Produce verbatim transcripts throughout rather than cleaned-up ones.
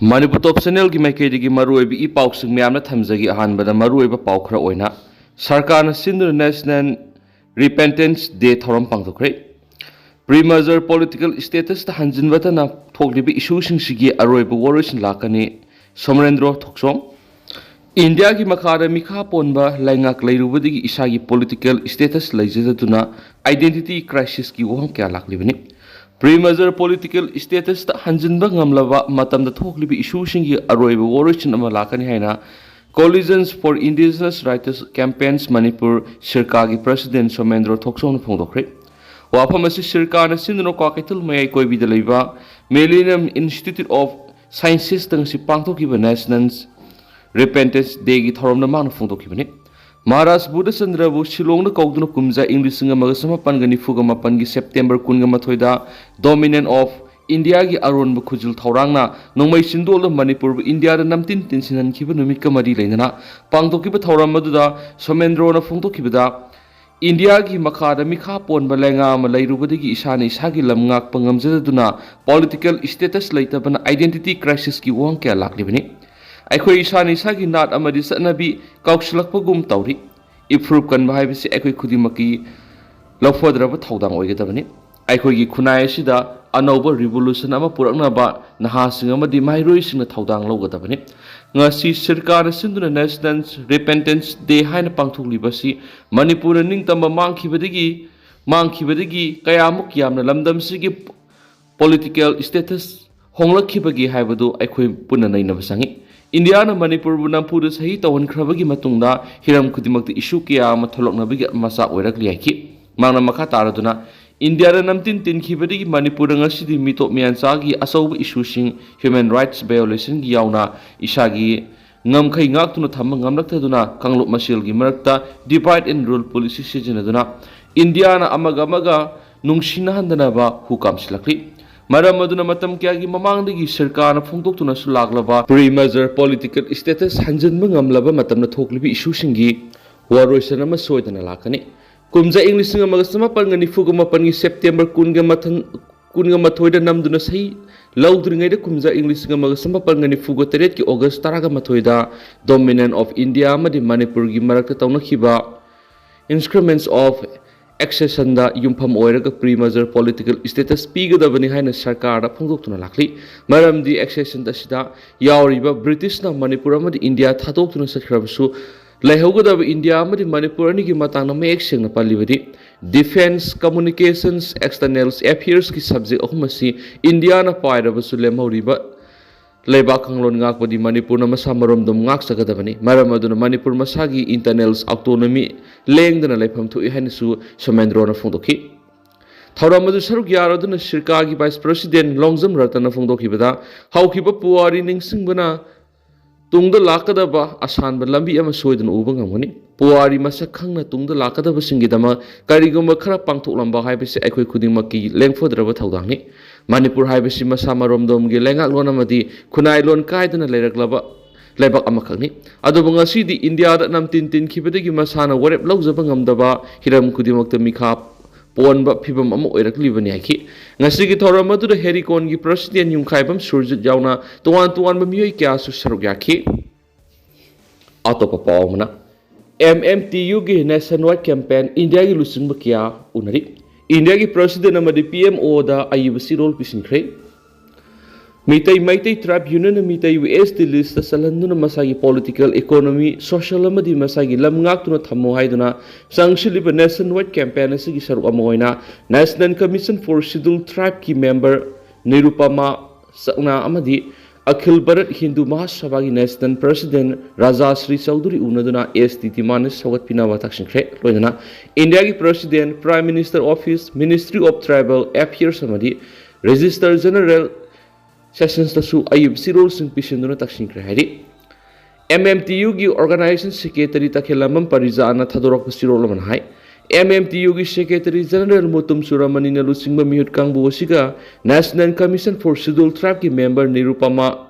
ꯃꯅꯤꯄꯨꯔ ꯇꯣꯞ ꯆꯦꯅꯦꯜꯒꯤ ꯃꯥꯏꯀꯩꯗꯒꯤ ꯃꯔꯨꯑꯣꯏꯕ ꯏ ꯄꯥꯎꯁꯤꯡ ꯃꯌꯥꯝꯅ ꯊꯝꯖꯒꯦ꯫ ꯑꯍꯥꯟꯕꯗ ꯃꯔꯨꯑꯣꯏꯕ ꯄꯥꯎ ꯈꯔ ꯑꯣꯏꯅ, ꯁꯔꯀꯥꯔꯅ ꯁꯤꯟꯗꯨꯅ National Repentance Day ꯊꯧꯔꯝ ꯄꯥꯡꯊꯣꯛꯈ꯭ꯔꯦ꯫ Pre-merger political status ꯇ ꯍꯟꯖꯤꯟꯕꯇꯅ ꯊꯣꯛꯂꯤꯕ ꯏꯁꯨꯁꯤꯡꯁꯤꯒꯤ ꯑꯔꯣꯏꯕ ꯋꯥꯔꯣꯏꯁꯤꯟ ꯂꯥꯛꯀꯅꯤ꯫ ꯁꯣꯃꯔꯦꯟꯗ꯭ꯔꯣ ꯊꯣꯛꯆꯣꯝ꯫ ꯏꯟꯗꯤꯌꯥꯒꯤ ꯃꯈꯥꯗ ꯃꯤꯈꯥ ꯄꯣꯟꯕ ꯂꯩꯉꯥꯛ ꯂꯩꯔꯨꯕꯗꯒꯤ ꯏꯁꯥꯒꯤ political status ꯂꯩꯖꯗꯗꯨꯅ identity crisis ꯀꯤ ꯋꯥꯍꯪ ꯀꯌꯥ ꯂꯥꯛꯂꯤꯕꯅꯤ꯫ Pre-merger political status ꯇ ꯍꯟꯖꯤꯟꯕ ꯉꯝꯂꯕ ꯃꯇꯝꯗ ꯊꯣꯛꯂꯤꯕ ꯏꯁꯨꯁꯤꯡꯒꯤ ꯑꯔꯣꯏꯕ ꯋꯥꯔꯣꯏꯁꯤꯟ ꯑꯃ ꯂꯥꯛꯀꯅꯤ ꯍꯥꯏꯅ Coalitions for Indigenous Rights Campaigns Manipur, ꯁꯤꯔꯀꯥꯒꯤ president Somendro ꯊꯣꯛꯆꯣꯝꯅ ꯐꯣꯡꯗꯣꯛꯈ꯭ꯔꯦ꯫ ꯋꯥꯐꯝ ꯑꯁꯤ ꯁꯤꯔꯀꯥꯅ ꯁꯤꯟꯗꯨꯅ ꯀ꯭ꯋꯥꯀꯩꯊꯦꯜ ꯃꯌꯥꯏ ꯀꯣꯏꯕꯤꯗ ꯂꯩꯕ Millennium Institute of Sciences ꯇ ꯉꯁꯤ ꯄꯥꯡꯊꯣꯛꯈꯤꯕ National Repentance Day ꯒꯤ ꯊꯧꯔꯝꯗ ꯃꯥꯅ ꯐꯣꯡꯗꯣꯛꯈꯤꯕꯅꯤ꯫ ꯃꯍꯥꯔꯥꯖ ꯕꯨꯙꯆꯟꯗ꯭ꯔꯕꯨ ꯁꯤꯂꯣꯡꯗ ꯀꯧꯗꯨꯅ ꯀꯨꯝꯖꯥ ꯏꯪ ꯂꯤꯁꯤꯡ ꯑꯃꯒ ꯆꯃꯥꯄꯟꯒ ꯅꯤꯐꯨꯒ ꯃꯥꯄꯟꯒꯤ September ꯀꯨꯟꯒ ꯃꯥꯊꯣꯏꯗ Dominion of India ꯒꯤ ꯑꯔꯣꯟꯕ ꯈꯨꯖꯤꯜ ꯊꯧꯔꯥꯡꯅ ꯅꯣꯡꯃꯩ ꯆꯤꯟꯗꯣꯜꯗ ꯃꯅꯤꯄꯨꯔꯕꯨ ꯏꯟꯗꯤꯌꯥꯗ ꯅꯝꯇꯤꯟ ꯇꯤꯟꯁꯤꯟꯍꯟꯈꯤꯕ ꯅꯨꯃꯤꯠꯀ ꯃꯔꯤ ꯂꯩꯅꯅ ꯄꯥꯡꯊꯣꯛꯈꯤꯕ ꯊꯧꯔꯝ ꯑꯗꯨꯗ ꯁꯣꯃꯦꯟꯗ꯭ꯔꯣꯅ ꯐꯣꯡꯗꯣꯛꯈꯤꯕꯗ, ꯏꯟꯗꯤꯌꯥꯒꯤ ꯃꯈꯥꯗ ꯃꯤꯈꯥ ꯄꯣꯟꯕ ꯂꯩꯉꯥꯛ ꯑꯃ ꯂꯩꯔꯨꯕꯗꯒꯤ ꯏꯁꯥꯅ ꯏꯁꯥꯒꯤ ꯂꯝ ꯉꯥꯛꯄ ꯉꯝꯖꯗꯗꯨꯅ political status ꯂꯩꯇꯕꯅ identity crisis ꯀꯤ ꯋꯥꯍꯪ ꯀꯌꯥ ꯂꯥꯛꯂꯤꯕꯅꯤ꯫ ꯑꯩꯈꯣꯏ ꯏꯁꯥꯅ ꯏꯁꯥꯒꯤ ꯅꯥꯠ ꯑꯃꯗꯤ ꯆꯠꯅꯕꯤ ꯀꯥꯎꯁꯤꯜꯂꯛꯄꯒꯨꯝ ꯇꯧꯔꯤ꯫ ꯏꯐꯨꯔꯨꯞ ꯀꯟꯕ ꯍꯥꯏꯕꯁꯤ ꯑꯩꯈꯣꯏ ꯈꯨꯗꯤꯡꯃꯛꯀꯤ ꯂꯧꯐꯗ꯭ꯔꯕ ꯊꯧꯗꯥꯡ ꯑꯣꯏꯒꯗꯕꯅꯤ꯫ ꯑꯩꯈꯣꯏꯒꯤ ꯈꯨꯟꯅꯥꯏ ꯑꯁꯤꯗ ꯑꯅꯧꯕ revolution ꯑꯃ ꯄꯨꯔꯛꯅꯕ ꯅꯍꯥꯁꯤꯡ ꯑꯃꯗꯤ ꯃꯍꯩꯔꯣꯏꯁꯤꯡꯅ ꯊꯧꯗꯥꯡ ꯂꯧꯒꯗꯕꯅꯤ꯫ ꯉꯁꯤ ꯁꯔꯀꯥꯔꯅ ꯁꯤꯟꯗꯨꯅ National Repentance Day ꯍꯥꯏꯅ ꯄꯥꯡꯊꯣꯛꯂꯤꯕ ꯑꯁꯤ ꯃꯅꯤꯄꯨꯔꯅ ꯅꯤꯡꯇꯝꯕ ꯃꯥꯡꯈꯤꯕꯗꯒꯤ, ꯃꯥꯡꯈꯤꯕꯗꯒꯤ ꯀꯌꯥꯃꯨꯛ ꯌꯥꯝꯅ ꯂꯝꯗꯝꯁꯤꯒꯤ political status ꯍꯣꯡꯂꯛꯈꯤꯕꯒꯦ ꯍꯥꯏꯕꯗꯨ ꯑꯩꯈꯣꯏ ꯄꯨꯟꯅ ꯅꯩꯅꯕ ꯆꯪꯏ꯫ ꯏꯟꯗꯤꯌꯥꯅ ꯃꯅꯤꯄꯨꯔꯕꯨ ꯅꯝꯐꯨꯗ ꯁꯍꯤ ꯇꯧꯍꯟꯈ꯭ꯔꯕꯒꯤ ꯃꯇꯨꯡꯗ ꯍꯤꯔꯝ ꯈꯨꯗꯤꯡꯃꯛꯇ issue ꯀꯌꯥ ꯑꯃ ꯊꯣꯛꯂꯛꯅꯕꯒꯤ ꯃꯆꯥꯛ ꯑꯣꯏꯔꯛꯂꯤ ꯍꯥꯏꯈꯤ꯫ ꯃꯍꯥꯛꯅ ꯃꯈꯥ ꯇꯥꯔꯗꯨꯅ, ꯏꯟꯗꯤꯌꯥꯗ ꯅꯝꯇꯤꯟ ꯇꯤꯟꯈꯤꯕꯗꯒꯤ ꯃꯅꯤꯄꯨꯔꯗ ꯉꯁꯤꯗꯤ ꯃꯤꯇꯣꯞ ꯃꯤꯌꯥꯟꯆꯥꯒꯤ ꯑꯆꯧꯕ issue ꯁꯤꯡ, human rights violation ꯒꯤ ꯌꯥꯎꯅ ꯏꯁꯥꯒꯤ ꯉꯝꯈꯩ ꯉꯥꯛꯇꯨꯅ ꯊꯝꯕ ꯉꯝꯂꯛꯇꯗꯨꯅ ꯀꯥꯡꯂꯨꯞ ꯃꯁꯦꯜꯒꯤ ꯃꯔꯛꯇ divide and rule policy ꯁꯤꯖꯤꯟꯅꯗꯨꯅ ꯏꯟꯗꯤꯌꯥꯅ ꯑꯃꯒ ꯑꯃꯒ ꯅꯨꯡꯁꯤꯅꯍꯟꯗꯅꯕ ꯍꯨ ꯀꯥꯝꯁꯤꯜꯂꯛꯂꯤ꯫ ꯃꯔꯝ ꯑꯗꯨꯅ ꯃꯇꯝ ꯀꯌꯥꯒꯤ ꯃꯃꯥꯡꯗꯒꯤ ꯁꯔꯀꯥꯔꯅ ꯐꯣꯡꯗꯣꯛꯇꯨꯅꯁꯨ ꯂꯥꯛꯂꯕ pre-merger political status ꯍꯟꯖꯤꯟꯕ ꯉꯝꯂꯕ ꯃꯇꯝꯗ ꯊꯣꯛꯂꯤꯕ issue ꯁꯤꯡꯒꯤ ꯋꯥꯔꯣꯏꯁꯤꯟ ꯑꯃ ꯁꯣꯏꯗꯅ ꯂꯥꯛꯀꯅꯤ꯫ ꯀꯨꯝꯖꯥ ꯏꯪ ꯂꯤꯁꯤꯡ ꯑꯃꯒ ꯆꯃꯥꯄꯟꯒ ꯅꯤꯐꯨꯒ ꯃꯥꯄꯟꯒꯤ September ꯀꯨꯟꯒ ꯃꯥꯊꯪ, ꯀꯨꯟꯒ ꯃꯥꯊꯣꯏꯗ ꯅꯝꯗꯨꯅ ꯁꯍꯤ ꯂꯧꯗ꯭ꯔꯤꯉꯩꯗ ꯀꯨꯝꯖꯥ ꯏꯪ ꯂꯤꯁꯤꯡ ꯑꯃꯒ ꯆꯃꯥꯄꯜꯒ ꯅꯤꯐꯨꯒ ꯇꯔꯦꯠꯀꯤ ꯑꯣꯒꯁ ꯇꯔꯥꯒ ꯃꯥꯊꯣꯏꯗ Dominion of India ꯑꯃꯗꯤ ꯃꯅꯤꯄꯨꯔꯒꯤ ꯃꯔꯛꯇ ꯇꯧꯅꯈꯤꯕ Instruments of Accessionꯗ ꯌꯨꯝꯐꯝ ꯑꯣꯏꯔꯒ pre-merger political status ꯄꯤꯒꯗꯕꯅꯤ ꯍꯥꯏꯅ ꯁꯔꯀꯥꯔꯗ ꯐꯣꯡꯗꯣꯛꯇꯨꯅ ꯂꯥꯛꯂꯤ꯫ ꯃꯔꯝꯗꯤ accession ꯑꯁꯤꯗ ꯌꯥꯎꯔꯤꯕ ꯕ꯭ꯔꯤꯇꯤꯁꯅ ꯃꯅꯤꯄꯨꯔ ꯑꯃꯗꯤ ꯏꯟꯗꯤꯌꯥ ꯊꯥꯗꯣꯛꯇꯨꯅ ꯆꯠꯈ꯭ꯔꯕꯁꯨ, ꯂꯩꯍꯧꯒꯗꯕ ꯏꯟꯗꯤꯌꯥ ꯑꯃꯗꯤ ꯃꯅꯤꯄꯨꯔ ꯑꯅꯤꯒꯤ ꯃꯇꯥꯡꯗ ꯃꯌꯦꯛ ꯁꯦꯡꯅ ꯄꯜꯂꯤꯕꯗꯤ Defence, Communications, External Affairsꯀꯤ subject ꯑꯍꯨꯝ ꯑꯁꯤ ꯏꯟꯗꯤꯌꯥꯅ ꯄꯥꯏꯔꯕꯁꯨ ꯂꯦꯝꯍꯧꯔꯤꯕ ꯂꯩꯕꯥꯛ ꯀꯥꯡꯂꯣꯟ ꯉꯥꯛꯄꯗꯤ ꯃꯅꯤꯄꯨꯔꯅ ꯃꯁꯥ ꯃꯔꯣꯝꯗꯣꯝ ꯉꯥꯛꯆꯒꯗꯕꯅꯤ꯫ ꯃꯔꯝ ꯑꯗꯨꯅ ꯃꯅꯤꯄꯨꯔ ꯃꯁꯥꯒꯤ internal autonomy ꯂꯦꯡꯗꯅ ꯂꯩꯐꯝ ꯊꯣꯛꯏ ꯍꯥꯏꯅꯁꯨ ꯁꯣꯃꯦꯟꯗ꯭ꯔꯣꯅ ꯐꯣꯡꯗꯣꯛꯈꯤ꯫ ꯊꯧꯔꯝ ꯑꯗꯨ ꯁꯔꯨꯛ ꯌꯥꯔꯗꯨꯅ ꯁꯤꯔꯀꯥꯒꯤ Vice President ꯂꯣꯡꯖꯝ ꯔꯇꯟꯅ ꯐꯣꯡꯗꯣꯛꯈꯤꯕꯗ, ꯍꯧꯈꯤꯕ ꯄꯨꯋꯥꯔꯤ ꯅꯤꯡꯁꯤꯡꯕꯅ ꯇꯨꯡꯗ ꯂꯥꯛꯀꯗꯕ ꯑꯁꯥꯟꯕ ꯂꯝꯕꯤ ꯑꯃ ꯁꯣꯏꯗꯅ ꯎꯕ ꯉꯝꯒꯅꯤ꯫ ꯄꯨꯋꯥꯔꯤ ꯃꯁꯛ ꯈꯪꯅ ꯇꯨꯡꯗ ꯂꯥꯛꯀꯗꯕꯁꯤꯡꯒꯤꯗꯃꯛ ꯀꯔꯤꯒꯨꯝꯕ ꯈꯔ ꯄꯥꯡꯊꯣꯛꯂꯝꯕ ꯍꯥꯏꯕꯁꯤ ꯑꯩꯈꯣꯏ ꯈꯨꯗꯤꯡꯃꯛꯀꯤ ꯂꯦꯡꯐꯗ꯭ꯔꯕ ꯊꯧꯗꯥꯡꯅꯤ꯫ ꯃꯅꯤꯄꯨꯔ ꯍꯥꯏꯕꯁꯤ ꯃꯁꯥ ꯃꯔꯣꯝꯗꯣꯝꯒꯤ ꯂꯩꯉꯥꯛꯂꯣꯟ ꯑꯃꯗꯤ ꯈꯨꯟꯅꯥꯏꯂꯣꯟ ꯀꯥꯏꯗꯅ ꯂꯩꯔꯛꯂꯕ ꯂꯩꯕꯥꯛ ꯑꯃꯈꯛꯅꯤ꯫ ꯑꯗꯨꯕꯨ ꯉꯁꯤꯗꯤ ꯏꯟꯗꯤꯌꯥꯗ ꯅꯝꯇꯤꯟ ꯇꯤꯟꯈꯤꯕꯗꯒꯤ ꯃꯁꯥꯅ ꯋꯥꯔꯦꯞ ꯂꯧꯖꯕ ꯉꯝꯗꯕ, ꯍꯤꯔꯝ ꯈꯨꯗꯤꯡꯃꯛꯇ ꯃꯤꯈꯥ ꯄꯣꯟꯕ ꯐꯤꯕꯝ ꯑꯃ ꯑꯣꯏꯔꯛꯂꯤꯕꯅꯤ ꯍꯥꯏꯈꯤ꯫ ꯉꯁꯤꯒꯤ ꯊꯧꯔꯝ ꯑꯗꯨꯗ ꯍꯦꯔꯤꯀꯣꯟꯒꯤ President ꯌꯨꯝꯈꯥꯏꯕꯝ ꯁꯨꯔꯖꯤꯠ ꯌꯥꯎꯅ ꯇꯣꯉꯥꯟ ꯇꯣꯉꯥꯟꯕ ꯃꯤꯑꯣꯏ ꯀꯌꯥꯁꯨ ꯁꯔꯨꯛ ꯌꯥꯈꯤ꯫ ꯑꯇꯣꯞꯄ ꯄꯥꯎ ꯑꯃꯅ, MMTUꯒꯤ nationwide campaign ꯏꯟꯗꯤꯌꯥꯒꯤ ꯂꯨꯆꯤꯡꯕ ꯀꯌꯥ ꯎꯅꯔꯤ꯫ ꯏꯟꯗꯤꯌꯥꯒꯤ President ꯑꯃꯗꯤ PMOꯗ ꯑꯏꯕ ꯆꯦꯔꯣꯜ ꯄꯤꯁꯤꯟꯈ꯭ꯔꯦ꯫ ꯃꯤꯇꯩ ꯃꯩꯇꯩ tribe unionꯅ ꯃꯤꯇꯩꯕꯨ ST listꯇ ꯆꯜꯍꯟꯗꯨꯅ ꯃꯁꯥꯒꯤ political, economy, social ꯑꯃꯗꯤ ꯃꯁꯥꯒꯤ ꯂꯝ ꯉꯥꯛꯇꯨꯅ ꯊꯝꯃꯨ ꯍꯥꯏꯗꯨꯅ ꯆꯪꯁꯤꯜꯂꯤꯕ nationwide campaign ꯑꯁꯤꯒꯤ ꯁꯔꯨꯛ ꯑꯃ ꯑꯣꯏꯅ National Commission for Scheduled Tribeꯀꯤ member Nirupama ꯆꯛꯅꯥ ꯑꯃꯗꯤ ꯑꯈꯤꯜ ꯚꯥꯔꯠ ꯍꯤꯟꯗꯨ ꯃꯍꯥꯁꯚꯥꯒꯤ National President ꯔꯥꯖꯥ ꯁ꯭ꯔꯤ ꯆꯧꯙꯨꯔꯤ ꯎꯅꯗꯨꯅ ST demand ꯁꯧꯒꯠꯄꯤꯅꯕ ꯇꯛꯁꯤꯟꯈ꯭ꯔꯦ꯫ ꯂꯣꯏꯅꯅ ꯏꯟꯗꯤꯌꯥꯒꯤ President, Prime Minister Office, Ministry of Tribal Affairs ꯑꯃꯗꯤ Registrar General Sessionsꯇꯁꯨ ꯑꯏꯕ ꯆꯦꯔꯣꯜꯁꯤꯡ ꯄꯤꯁꯤꯟꯗꯨꯅ ꯇꯛꯁꯤꯟꯈ꯭ꯔꯦ ꯍꯥꯏꯔꯤ꯫ MMTUꯒꯤ Organization Secretary ꯇꯈꯦꯜꯂꯝꯕꯝ ꯄꯔꯤꯖꯥꯅ ꯊꯥꯗꯣꯔꯛꯄ ꯆꯦꯔꯣꯜ ꯑꯃꯅ ꯍꯥꯏ, MMTUꯒꯤ Secretary General ꯃꯨꯇꯨꯝ ꯆꯨꯔꯥꯃꯅꯤꯅ ꯂꯨꯆꯤꯡꯕ ꯃꯤꯍꯨꯠ ꯀꯥꯡꯕꯨ ꯑꯁꯤꯒ National Commission for Scheduled Tribeꯀꯤ member Nirupama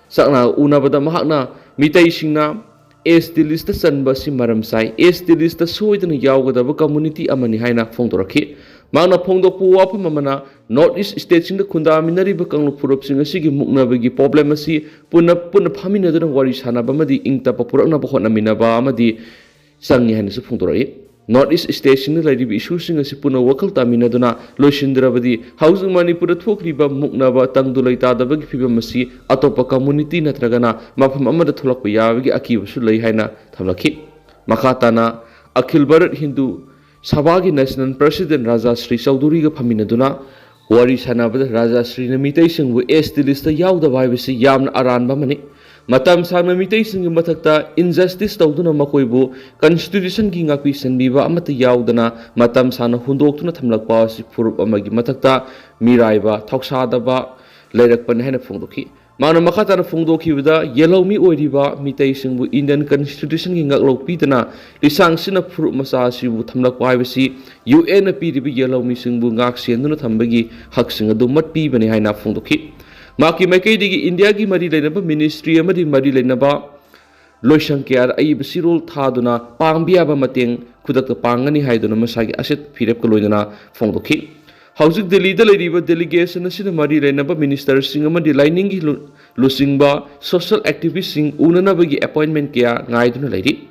ꯆꯛꯅꯥ ꯎꯅꯕꯗ ꯃꯍꯥꯛꯅ ꯃꯤꯇꯩꯁꯤꯡꯅ ST listꯇ ꯆꯟꯕ ꯑꯁꯤ ꯃꯔꯝ ꯆꯥꯏ, ST listꯇ ꯁꯣꯏꯗꯅ ꯌꯥꯎꯒꯗꯕ community ꯑꯃꯅꯤ ꯍꯥꯏꯅ ꯐꯣꯡꯗꯣꯔꯛꯈꯤ꯫ ꯃꯍꯥꯛꯅ ꯐꯣꯡꯗꯣꯛꯄ ꯋꯥꯐꯝ ꯑꯃꯅ North East stateꯁꯤꯡꯗ ꯈꯨꯟꯗꯥꯃꯤꯟꯅꯔꯤꯕ ꯀꯥꯡꯂꯨꯞ ꯐꯨꯔꯨꯞꯁꯤꯡ ꯑꯁꯤꯒꯤ ꯃꯨꯛꯅꯕꯒꯤ problem ꯑꯁꯤ ꯄꯨꯟꯅ ꯄꯨꯟꯅ ꯐꯝꯃꯤꯟꯅꯗꯨꯅ ꯋꯥꯔꯤ ꯁꯥꯟꯅꯕ ꯑꯃꯗꯤ ꯏꯪ ꯇꯞꯄ ꯄꯨꯔꯛꯅꯕ ꯍꯣꯠꯅꯃꯤꯟꯅꯕ ꯑꯃꯗꯤ ꯆꯪꯉꯤ ꯍꯥꯏꯅꯁꯨ ꯐꯣꯡꯗꯣꯔꯛꯏ꯫ North East stateꯁꯤꯡꯗ ꯂꯩꯔꯤꯕ issueꯁꯤꯡ ꯑꯁꯤ ꯄꯨꯟꯅ ꯋꯥꯈꯜ ꯇꯥꯃꯤꯟꯅꯗꯨꯅ ꯂꯣꯏꯁꯤꯟꯗ꯭ꯔꯕꯗꯤ ꯍꯧꯖꯤꯛ ꯃꯅꯤꯄꯨꯔꯗ ꯊꯣꯛꯂꯤꯕ ꯃꯨꯛꯅꯕ ꯇꯪꯗꯨ ꯂꯩꯇꯥꯗꯕꯒꯤ ꯐꯤꯕꯝ ꯑꯁꯤ ꯑꯇꯣꯞꯄ community ꯅꯠꯇ꯭ꯔꯒꯅ ꯃꯐꯝ ꯑꯃꯗ ꯊꯣꯛꯂꯛꯄ ꯌꯥꯕꯒꯤ ꯑꯀꯤꯕꯁꯨ ꯂꯩ ꯍꯥꯏꯅ ꯊꯝꯂꯛꯈꯤ꯫ ꯃꯈꯥ ꯇꯥꯅ ꯑꯈꯤꯜ ꯚꯥꯔꯠ ꯍꯤꯟꯗꯨ ꯁꯚꯥꯒꯤ national president ꯔꯥꯖꯥ ꯁ꯭ꯔꯤ ꯆꯧꯙꯨꯔꯤꯒ ꯐꯝꯃꯤꯟꯅꯗꯨꯅ ꯋꯥꯔꯤ ꯁꯥꯟꯅꯕꯗ ꯔꯥꯖꯥ ꯁ꯭ꯔꯤꯅ ꯃꯤꯇꯩꯁꯤꯡꯕꯨ ST listꯇ ꯌꯥꯎꯗꯕ ꯍꯥꯏꯕꯁꯤ ꯌꯥꯝꯅ ꯑꯔꯥꯟꯕ ꯑꯃꯅꯤ꯫ ꯃꯇꯝ ꯁꯥꯡꯅ ꯃꯤꯇꯩꯁꯤꯡꯒꯤ ꯃꯊꯛꯇ injustice ꯇꯧꯗꯨꯅ ꯃꯈꯣꯏꯕꯨ constitutionꯒꯤ ꯉꯥꯛꯄꯤ ꯁꯦꯟꯕꯤꯕ ꯑꯃꯠꯇ ꯌꯥꯎꯗꯅ ꯃꯇꯝ ꯁꯥꯡꯅ ꯍꯨꯟꯗꯣꯛꯇꯨꯅ ꯊꯝꯂꯛꯄ ꯑꯁꯤ ꯐꯨꯔꯨꯞ ꯑꯃꯒꯤ ꯃꯊꯛꯇ ꯃꯤꯔꯥꯏꯕ, ꯊꯧꯁꯥꯗꯕ ꯂꯩꯔꯛꯄꯅꯤ ꯍꯥꯏꯅ ꯐꯣꯡꯗꯣꯛꯈꯤ꯫ ꯃꯥꯅ ꯃꯈꯥ ꯇꯥꯅ ꯐꯣꯡꯗꯣꯛꯈꯤꯕꯗ, ꯌꯦꯜꯍꯧꯃꯤ ꯑꯣꯏꯔꯤꯕ ꯃꯤꯇꯩꯁꯤꯡꯕꯨ Indian constitutionꯒꯤ ꯉꯥꯛꯂꯧ ꯄꯤꯗꯅ ꯂꯤꯁꯥꯡꯁꯤꯟꯅ ꯐꯨꯔꯨꯞ ꯃꯆꯥ ꯑꯁꯤꯕꯨ ꯊꯝꯂꯛꯄ ꯍꯥꯏꯕꯁꯤ UNꯅ ꯄꯤꯔꯤꯕ ꯌꯦꯜꯍꯧꯃꯤꯁꯤꯡꯕꯨ ꯉꯥꯛ ꯁꯦꯟꯗꯨꯅ ꯊꯝꯕꯒꯤ ꯍꯛꯁꯤꯡ ꯑꯗꯨ ꯃꯠꯄꯤꯕꯅꯤ ꯍꯥꯏꯅ ꯐꯣꯡꯗꯣꯛꯈꯤ꯫ ꯃꯍꯥꯛꯀꯤ ꯃꯥꯏꯀꯩꯗꯒꯤ ꯏꯟꯗꯤꯌꯥꯒꯤ ꯃꯔꯤ ꯂꯩꯅꯕ ministry ꯑꯃꯗꯤ ꯃꯔꯤ ꯂꯩꯅꯕ ꯂꯣꯏꯁꯪ ꯀꯌꯥꯗ ꯑꯏꯕ ꯆꯦꯔꯣꯜ ꯊꯥꯗꯨꯅ ꯄꯥꯡꯕ ꯌꯥꯕ ꯃꯇꯦꯡ ꯈꯨꯗꯛꯇ ꯄꯥꯡꯒꯅꯤ ꯍꯥꯏꯗꯨꯅ ꯃꯁꯥꯒꯤ ꯑꯁꯦꯠ ꯐꯤꯔꯦꯞꯀ ꯂꯣꯏꯅꯅ ꯐꯣꯡꯗꯣꯛꯈꯤ꯫ ꯍꯧꯖꯤꯛ ꯗꯦꯜꯂꯤꯗ ꯂꯩꯔꯤꯕ delegation ꯑꯁꯤꯅ ꯃꯔꯤ ꯂꯩꯅꯕ ministerꯁꯤꯡ ꯑꯃꯗꯤ ꯂꯥꯏꯅꯤꯡꯒꯤ ꯂꯨ-, ꯂꯨꯆꯤꯡꯕ, social activistꯁꯤꯡ ꯎꯅꯅꯕꯒꯤ appointment ꯀꯌꯥ ꯉꯥꯏꯗꯨꯅ ꯂꯩꯔꯤ꯫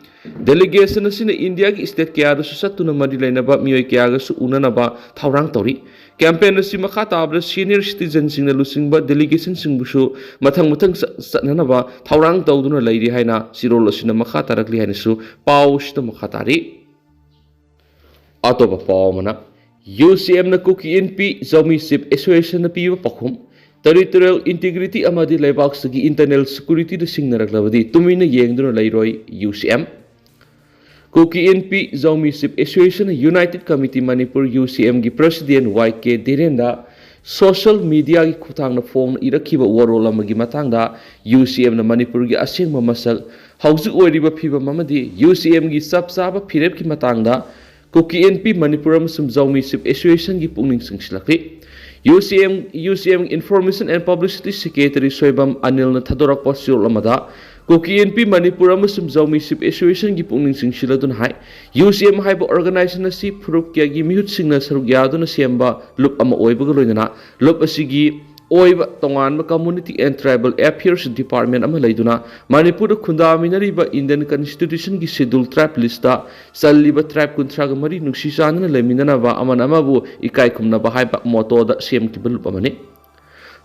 Delegation ꯑꯁꯤꯅ ꯏꯟꯗꯤꯌꯥꯒꯤ state ꯀꯌꯥꯗꯁꯨ ꯆꯠꯇꯨꯅ ꯃꯔꯤ ꯂꯩꯅꯕ ꯃꯤꯑꯣꯏ ꯀꯌꯥꯒꯁꯨ ꯎꯅꯅꯕ ꯊꯧꯔꯥꯡ ꯇꯧꯔꯤ꯫ Campaign ꯑꯁꯤ ꯃꯈꯥ ꯇꯥꯕꯗ senior citizenꯁꯤꯡꯅ ꯂꯨꯆꯤꯡꯕ delegationꯁꯤꯡꯕꯨꯁꯨ ꯃꯊꯪ ꯃꯊꯪ ꯆꯠ-, ꯆꯠꯅꯅꯕ ꯊꯧꯔꯥꯡ ꯇꯧꯗꯨꯅ ꯂꯩꯔꯤ ꯍꯥꯏꯅ ꯆꯦꯔꯣꯜ ꯑꯁꯤꯅ ꯃꯈꯥ ꯇꯥꯔꯛꯂꯤ ꯍꯥꯏꯅꯁꯨ ꯄꯥꯎ ꯑꯁꯤꯗ ꯃꯈꯥ ꯇꯥꯔꯤ꯫ ꯑꯇꯣꯞꯄ ꯄꯥꯎ ꯑꯃꯅ, UCMꯅ ꯀꯨꯀꯤ ꯏꯟꯄꯤ ꯖꯧꯃꯤ Chief Associationꯅ ꯄꯤꯕ ꯄꯥꯎꯈꯨꯝ, territorial integrity ꯑꯃꯗꯤ ꯂꯩꯕꯥꯛꯁꯤꯒꯤ internal securityꯗ ꯁꯤꯡꯅꯔꯛꯂꯕꯗꯤ ꯇꯨꯃꯤꯟꯅ ꯌꯦꯡꯗꯨꯅ ꯂꯩꯔꯣꯏ UCM꯫ ꯀꯨꯀꯤ ꯏꯟꯄꯤ ꯖꯧꯃꯤ Chief Association United Committee Manipur, UCMꯒꯤ President Y K ꯙꯤꯔꯦꯟꯗ social mediaꯒꯤ ꯈꯨꯠꯊꯥꯡꯗ ꯐꯣꯡꯅ ꯏꯔꯛꯈꯤꯕ ꯋꯥꯔꯣꯜ ꯑꯃꯒꯤ ꯃꯇꯥꯡꯗ UCMꯅ ꯃꯅꯤꯄꯨꯔꯒꯤ ꯑꯁꯦꯡꯕ ꯃꯁꯛ, ꯍꯧꯖꯤꯛ ꯑꯣꯏꯔꯤꯕ ꯐꯤꯕꯝ ꯑꯃꯗꯤ UCMꯒꯤ ꯆꯞ ꯆꯥꯕ ꯐꯤꯔꯦꯞꯀꯤ ꯃꯇꯥꯡꯗ ꯀꯨꯀꯤ ꯏꯟꯄꯤ ꯃꯅꯤꯄꯨꯔ ꯑꯃꯁꯨꯡ ꯖꯧꯃꯤ Chief Associationꯒꯤ ꯄꯨꯛꯅꯤꯡ ꯆꯤꯡꯁꯤꯜꯂꯛꯂꯤ꯫ UCM, UCM Information and Publicity Secretary Soibam ꯑꯅꯤꯜꯅ ꯊꯥꯗꯣꯔꯛꯄ ꯆꯦꯔꯣꯜ ꯑꯃꯗ, ꯀꯨꯀꯤ ꯏꯟꯄꯤ ꯃꯅꯤꯄꯨꯔ ꯑꯃꯁꯨꯡ ꯖꯧꯃꯤ ꯁꯤꯞ ꯑꯦꯁꯣꯁꯤꯌꯦꯁꯟꯒꯤ ꯄꯨꯛꯅꯤꯡ ꯆꯤꯡꯁꯤꯜꯂꯗꯨꯅ ꯍꯥꯏ, ꯌꯨ ꯁꯤ ꯑꯦꯝ ꯍꯥꯏꯕ ꯑꯣꯔꯒꯅꯥꯏꯖꯦꯁꯟ ꯑꯁꯤ ꯐꯨꯔꯨꯞ ꯀꯌꯥꯒꯤ ꯃꯤꯍꯨꯠꯁꯤꯡꯅ ꯁꯔꯨꯛ ꯌꯥꯗꯨꯅ ꯁꯦꯝꯕ ꯂꯨꯞ ꯑꯃ ꯑꯣꯏꯕꯒ ꯂꯣꯏꯅꯅ ꯂꯨꯞ ꯑꯁꯤꯒꯤ ꯑꯣꯏꯕ ꯇꯣꯉꯥꯟꯕ community and tribal affairs department ꯑꯃ ꯂꯩꯗꯨꯅ ꯃꯅꯤꯄꯨꯔꯗ ꯈꯨꯟꯗꯥꯃꯤꯟꯅꯔꯤꯕ ꯏꯟꯗꯤꯌꯟ ꯀꯟꯁꯇꯤꯇ꯭ꯌꯨꯁꯟꯒꯤ ꯁꯦꯗ꯭ꯌꯨꯜ ꯇ꯭ꯔꯥꯏꯕ ꯂꯤꯁꯇ ꯆꯜꯂꯤꯕ ꯇ꯭ꯔꯥꯏꯕ ꯀꯨꯟꯊ꯭ꯔꯥꯒ ꯃꯔꯤ ꯅꯨꯡꯁꯤ ꯆꯥꯟꯅꯅ ꯂꯩꯃꯤꯟꯅꯅꯕ, ꯑꯃꯅ ꯑꯃꯕꯨ ꯏꯀꯥꯏ ꯈꯨꯝꯅꯕ ꯍꯥꯏꯕ ꯃꯣꯇꯣꯗ ꯁꯦꯝꯈꯤꯕ ꯂꯨꯞ ꯑꯃꯅꯤ꯫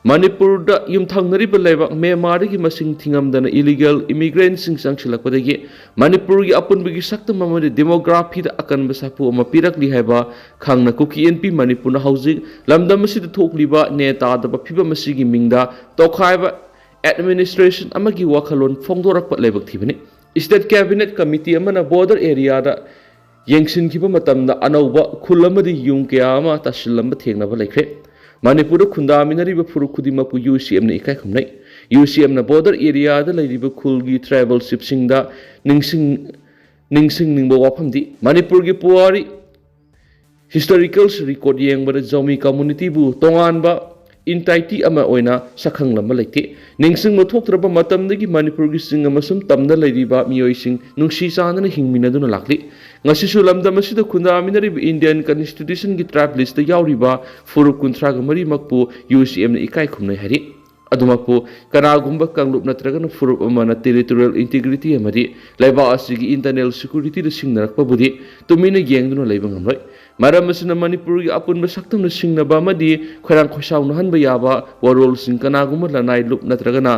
ꯃꯅꯤꯄꯨꯔꯗ ꯌꯨꯝꯊꯪꯅꯔꯤꯕ ꯂꯩꯕꯥꯛ ꯃ꯭ꯌꯥꯟꯃꯥꯔꯗꯒꯤ ꯃꯁꯤꯡ ꯊꯤꯉꯝꯗꯅ ꯏꯂꯤꯒꯦꯜ ꯏꯃꯤꯒ꯭ꯔꯦꯟꯠꯁꯤꯡ ꯆꯪꯁꯤꯜꯂꯛꯄꯗꯒꯤ ꯃꯅꯤꯄꯨꯔꯒꯤ ꯑꯄꯨꯟꯕꯒꯤ ꯁꯛꯇꯝ ꯑꯃꯗꯤ ꯗꯦꯃꯣꯒ꯭ꯔꯥꯐꯤꯗ ꯑꯀꯟꯕ ꯁꯥꯐꯨ ꯑꯃ ꯄꯤꯔꯛꯂꯤ ꯍꯥꯏꯕ ꯈꯪꯅ ꯀꯨꯀꯤ ꯏꯟꯄꯤ ꯃꯅꯤꯄꯨꯔꯅ ꯍꯧꯖꯤꯛ ꯂꯝꯗꯝ ꯑꯁꯤꯗ ꯊꯣꯛꯂꯤꯕ ꯅꯦ ꯇꯥꯗꯕ ꯐꯤꯕꯝ ꯑꯁꯤꯒꯤ ꯃꯤꯡꯗ ꯇꯣꯈꯥꯏꯕ ꯑꯦꯗꯃꯤꯅꯤꯁꯇ꯭ꯔꯦꯁꯟ ꯑꯃꯒꯤ ꯋꯥꯈꯜꯂꯣꯟ ꯐꯣꯡꯗꯣꯔꯛꯄ ꯂꯥꯏꯕꯛ ꯊꯤꯕꯅꯤ꯫ ꯁ꯭ꯇꯦꯠ ꯀꯦꯕꯤꯅꯦꯠ ꯀꯃꯤꯇꯤ ꯑꯃꯅ ꯕꯣꯔꯗꯔ ꯑꯦꯔꯤꯌꯥꯗ ꯌꯦꯡꯁꯤꯟꯈꯤꯕ ꯃꯇꯝꯗ ꯑꯅꯧꯕ ꯈꯨꯜ ꯑꯃꯗꯤ ꯌꯨꯝ ꯀꯌꯥ ꯑꯃ ꯇꯥꯁꯤꯜꯂꯝꯕ ꯊꯦꯡꯅꯕ ꯂꯩꯈ꯭ꯔꯦ꯫ ꯃꯅꯤꯄꯨꯔꯗ ꯈꯨꯟꯗꯥꯃꯤꯟꯅꯔꯤꯕ ꯐꯨꯔꯨꯞ ꯈꯨꯗꯤꯡꯃꯛꯄꯨ ꯌꯨ ꯁꯤ ꯑꯦꯝꯅ ꯏꯀꯥꯏ ꯈꯨꯝꯅꯩ꯫ ꯌꯨ ꯁꯤ ꯑꯦꯝꯅ ꯕꯣꯔꯗꯔ ꯑꯦꯔꯤꯌꯥꯗ ꯂꯩꯔꯤꯕ ꯈꯨꯜꯒꯤ ꯇ꯭ꯔꯥꯏꯕꯦꯜ ꯆꯤꯞꯁꯤꯡꯗ ꯅꯤꯡꯁꯤꯡ ꯅꯤꯡꯁꯤꯡꯅꯤꯡꯕ ꯋꯥꯐꯝꯗꯤ ꯃꯅꯤꯄꯨꯔꯒꯤ ꯄꯨꯋꯥꯔꯤ ꯍꯤꯁꯇꯣꯔꯤꯀꯦꯜ ꯔꯦꯀꯣꯔꯗ ꯌꯦꯡꯕꯗ ꯖꯧꯃꯤ ꯀꯝꯃ꯭ꯌꯨꯅꯤꯇꯤꯕꯨ ꯇꯣꯉꯥꯟꯕ ꯏꯟꯇꯥꯏꯇꯤ ꯑꯃ ꯑꯣꯏꯅ ꯁꯛꯈꯪꯂꯝꯕ ꯂꯩꯇꯦ꯫ ꯅꯤꯡꯁꯤꯡꯕ ꯊꯣꯛꯇ꯭ꯔꯕ ꯃꯇꯝꯗꯒꯤ ꯃꯅꯤꯄꯨꯔꯒꯤ ꯆꯤꯡ ꯑꯃꯁꯨꯡ ꯇꯝꯗ ꯂꯩꯔꯤꯕ ꯃꯤꯑꯣꯏꯁꯤꯡ ꯅꯨꯡꯁꯤ ꯆꯥꯟꯅꯅ ꯍꯤꯡꯃꯤꯟꯅꯗꯨꯅ ꯂꯥꯛꯂꯤ꯫ ꯉꯁꯤꯁꯨ ꯂꯝꯗꯝ ꯑꯁꯤꯗ ꯈꯨꯟꯗꯥꯃꯤꯟꯅꯔꯤꯕ ꯏꯟꯗꯤꯌꯟ ꯀꯟꯁꯇꯤꯇ꯭ꯌꯨꯁꯟꯒꯤ ꯇ꯭ꯔꯥꯏꯕ ꯂꯤꯁꯇ ꯌꯥꯎꯔꯤꯕ ꯐꯨꯔꯨꯞ ꯀꯨꯟꯊ꯭ꯔꯥꯒ ꯃꯔꯤꯃꯛꯄꯨ ꯌꯨ ꯁꯤ ꯑꯦꯝꯅ ꯏꯀꯥꯏ ꯈꯨꯝꯅꯩ ꯍꯥꯏꯔꯤ꯫ ꯑꯗꯨꯃꯛꯄꯨ ꯀꯅꯥꯒꯨꯝꯕ ꯀꯥꯡꯂꯨꯞ ꯅꯠꯇ꯭ꯔꯒꯅ ꯐꯨꯔꯨꯞ ꯑꯃꯅ ꯇꯦꯔꯤꯇꯣꯔꯤꯌꯦꯜ ꯏꯟꯇꯤꯒ꯭ꯔꯤꯇꯤ ꯑꯃꯗꯤ ꯂꯩꯕꯥꯛ ꯑꯁꯤꯒꯤ ꯏꯟꯇꯔꯅꯦꯜ ꯁꯦꯀ꯭ꯌꯨꯔꯤꯇꯤꯗ ꯁꯤꯡꯅꯔꯛꯄꯕꯨꯗꯤ ꯇꯨꯃꯤꯟꯅ ꯌꯦꯡꯗꯨꯅ ꯂꯩꯕ ꯉꯝꯂꯣꯏ꯫ ꯃꯔꯝ ꯑꯁꯤꯅ ꯃꯅꯤꯄꯨꯔꯒꯤ ꯑꯄꯨꯟꯕ ꯁꯛꯇꯝꯅ ꯁꯤꯡꯅꯕ ꯑꯃꯗꯤ ꯈꯣꯏꯔꯥꯡ ꯈꯣꯏꯁꯥꯎꯅꯍꯟꯕ ꯌꯥꯕ ꯋꯥꯔꯣꯜꯁꯤꯡ ꯀꯅꯥꯒꯨꯝꯕ ꯂꯅꯥꯏ ꯂꯨꯞ ꯅꯠꯇ꯭ꯔꯒꯅ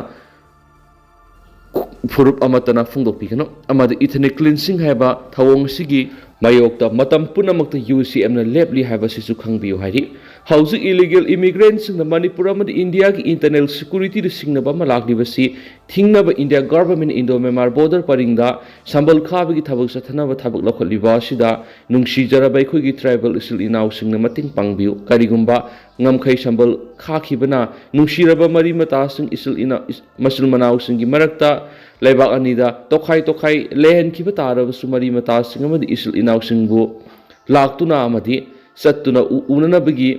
ꯐꯨꯔꯨꯞ ꯑꯃꯠꯇꯅ ꯐꯣꯡꯗꯣꯛꯄꯤꯒꯅꯨ, ꯑꯃꯗꯤ ꯏꯊꯅꯤꯛ ꯀ꯭ꯂꯤꯟꯁꯤꯡ ꯍꯥꯏꯕ ꯊꯧꯑꯣꯡ ꯑꯁꯤꯒꯤ ꯃꯥꯌꯣꯛꯇ ꯃꯇꯝ ꯄꯨꯝꯅꯃꯛꯇ ꯌꯨ ꯁꯤ ꯑꯦꯝꯅ ꯂꯦꯞꯂꯤ ꯍꯥꯏꯕꯁꯤꯁꯨ ꯈꯪꯕꯤꯌꯨ ꯍꯥꯏꯔꯤ꯫ ꯍꯧꯖꯤꯛ ꯏꯂꯤꯒꯦꯜ ꯏꯃꯤꯒ꯭ꯔꯦꯟꯠꯁꯤꯡꯅ ꯃꯅꯤꯄꯨꯔ ꯑꯃꯗꯤ ꯏꯟꯗꯤꯌꯥꯒꯤ ꯏꯟꯇꯔꯅꯦꯜ ꯁꯦꯀ꯭ꯌꯨꯔꯤꯇꯤꯗ ꯁꯤꯡꯅꯕ ꯑꯃ ꯂꯥꯛꯂꯤꯕꯁꯤ ꯊꯤꯡꯅꯕ ꯏꯟꯗꯤꯌꯥ ꯒꯚꯔꯟꯃꯦꯟꯠꯅ ꯏꯟꯗꯣ ꯃ꯭ꯌꯥꯟꯃꯥꯔ ꯕꯣꯔꯗꯔ ꯄꯔꯤꯡꯗ ꯁꯝꯕꯜ ꯈꯥꯕꯒꯤ ꯊꯕꯛ ꯆꯠꯊꯅꯕ ꯊꯕꯛ ꯂꯧꯈꯠꯂꯤꯕ ꯑꯁꯤꯗ ꯅꯨꯡꯁꯤꯖꯔꯕ ꯑꯩꯈꯣꯏꯒꯤ ꯇ꯭ꯔꯥꯏꯕꯦꯜ ꯏꯆꯤꯜ ꯏꯅꯥꯎꯁꯤꯡꯅ ꯃꯇꯦꯡ ꯄꯥꯡꯕꯤꯌꯨ꯫ ꯀꯔꯤꯒꯨꯝꯕ ꯉꯝꯈꯩ ꯁꯝꯕꯜ ꯈꯥꯈꯤꯕꯅ ꯅꯨꯡꯁꯤꯔꯕ ꯃꯔꯤ ꯃꯇꯥꯁꯤꯡ, ꯏꯆꯤꯜ ꯏꯅꯥꯎ, ꯏꯆ-, ꯃꯆꯤꯜ ꯃꯅꯥꯎꯁꯤꯡꯒꯤ ꯃꯔꯛꯇ ꯂꯩꯕꯥꯛ ꯑꯅꯤꯗ ꯇꯣꯈꯥꯏ ꯇꯣꯈꯥꯏ ꯂꯩꯍꯟꯈꯤꯕ ꯇꯥꯔꯕꯁꯨ ꯃꯔꯤ ꯃꯇꯥꯁꯤꯡ ꯑꯃꯗꯤ ꯏꯆꯤꯜ ꯏꯅꯥꯎꯁꯤꯡꯕꯨ ꯂꯥꯛꯇꯨꯅ ꯑꯃꯗꯤ ꯆꯠꯇꯨꯅ ꯎ-, ꯎꯅꯅꯕꯒꯤ,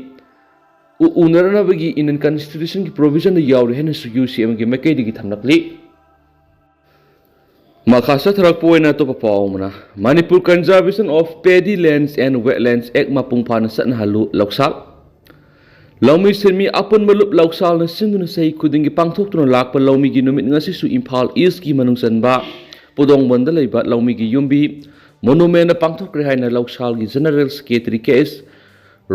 ꯎ-, ꯎꯅꯔꯅꯕꯒꯤ ꯏꯟꯗꯤꯌꯟ ꯀꯟꯁꯇꯤꯇ꯭ꯌꯨꯁꯟꯒꯤ ꯄ꯭ꯔꯣꯚꯤꯖꯟꯗ ꯌꯥꯎꯔꯤ ꯍꯥꯏꯅꯁꯨ ꯌꯨ ꯁꯤ ꯑꯦꯝꯒꯤ ꯃꯥꯏꯀꯩꯗꯒꯤ ꯊꯝꯂꯛꯂꯤ꯫ ꯃꯈꯥ ꯆꯠꯊꯔꯛꯄ ꯑꯣꯏꯅ ꯑꯇꯣꯞꯄ ꯄꯥꯎ ꯑꯃꯅ, Manipur Conservation of Paddy Lands and Wetlands Act ꯃꯄꯨꯡ ꯐꯥꯅ ꯆꯠꯅꯍꯜꯂꯨ ꯂꯧꯁꯥꯜ꯫ ꯂꯧꯃꯤ ꯁꯤꯟꯃꯤ ꯑꯄꯨꯟꯕ ꯂꯨꯞ ꯂꯧꯁꯥꯜꯅ ꯁꯤꯟꯗꯨꯅ ꯆꯍꯤ ꯈꯨꯗꯤꯡꯒꯤ ꯄꯥꯡꯊꯣꯛꯇꯨꯅ ꯂꯥꯛꯄ ꯂꯧꯃꯤꯒꯤ ꯅꯨꯃꯤꯠ ꯉꯁꯤꯁꯨ ꯏꯝꯐꯥꯜ ꯏꯁꯀꯤ ꯃꯅꯨꯡ ꯆꯟꯕ ꯄꯨꯗꯣꯡꯕꯟꯗ ꯂꯩꯕ ꯂꯧꯃꯤꯒꯤ ꯌꯨꯝꯕꯤ ꯃꯣꯅꯨꯃꯦꯟꯗ ꯄꯥꯡꯊꯣꯛꯈ꯭ꯔꯦ ꯍꯥꯏꯅ ꯂꯧꯁꯥꯜꯒꯤ ꯖꯦꯅꯔꯦꯜ ꯁꯦꯀ꯭ꯔꯦꯇꯔꯤ ꯀꯦ ꯑꯦꯁ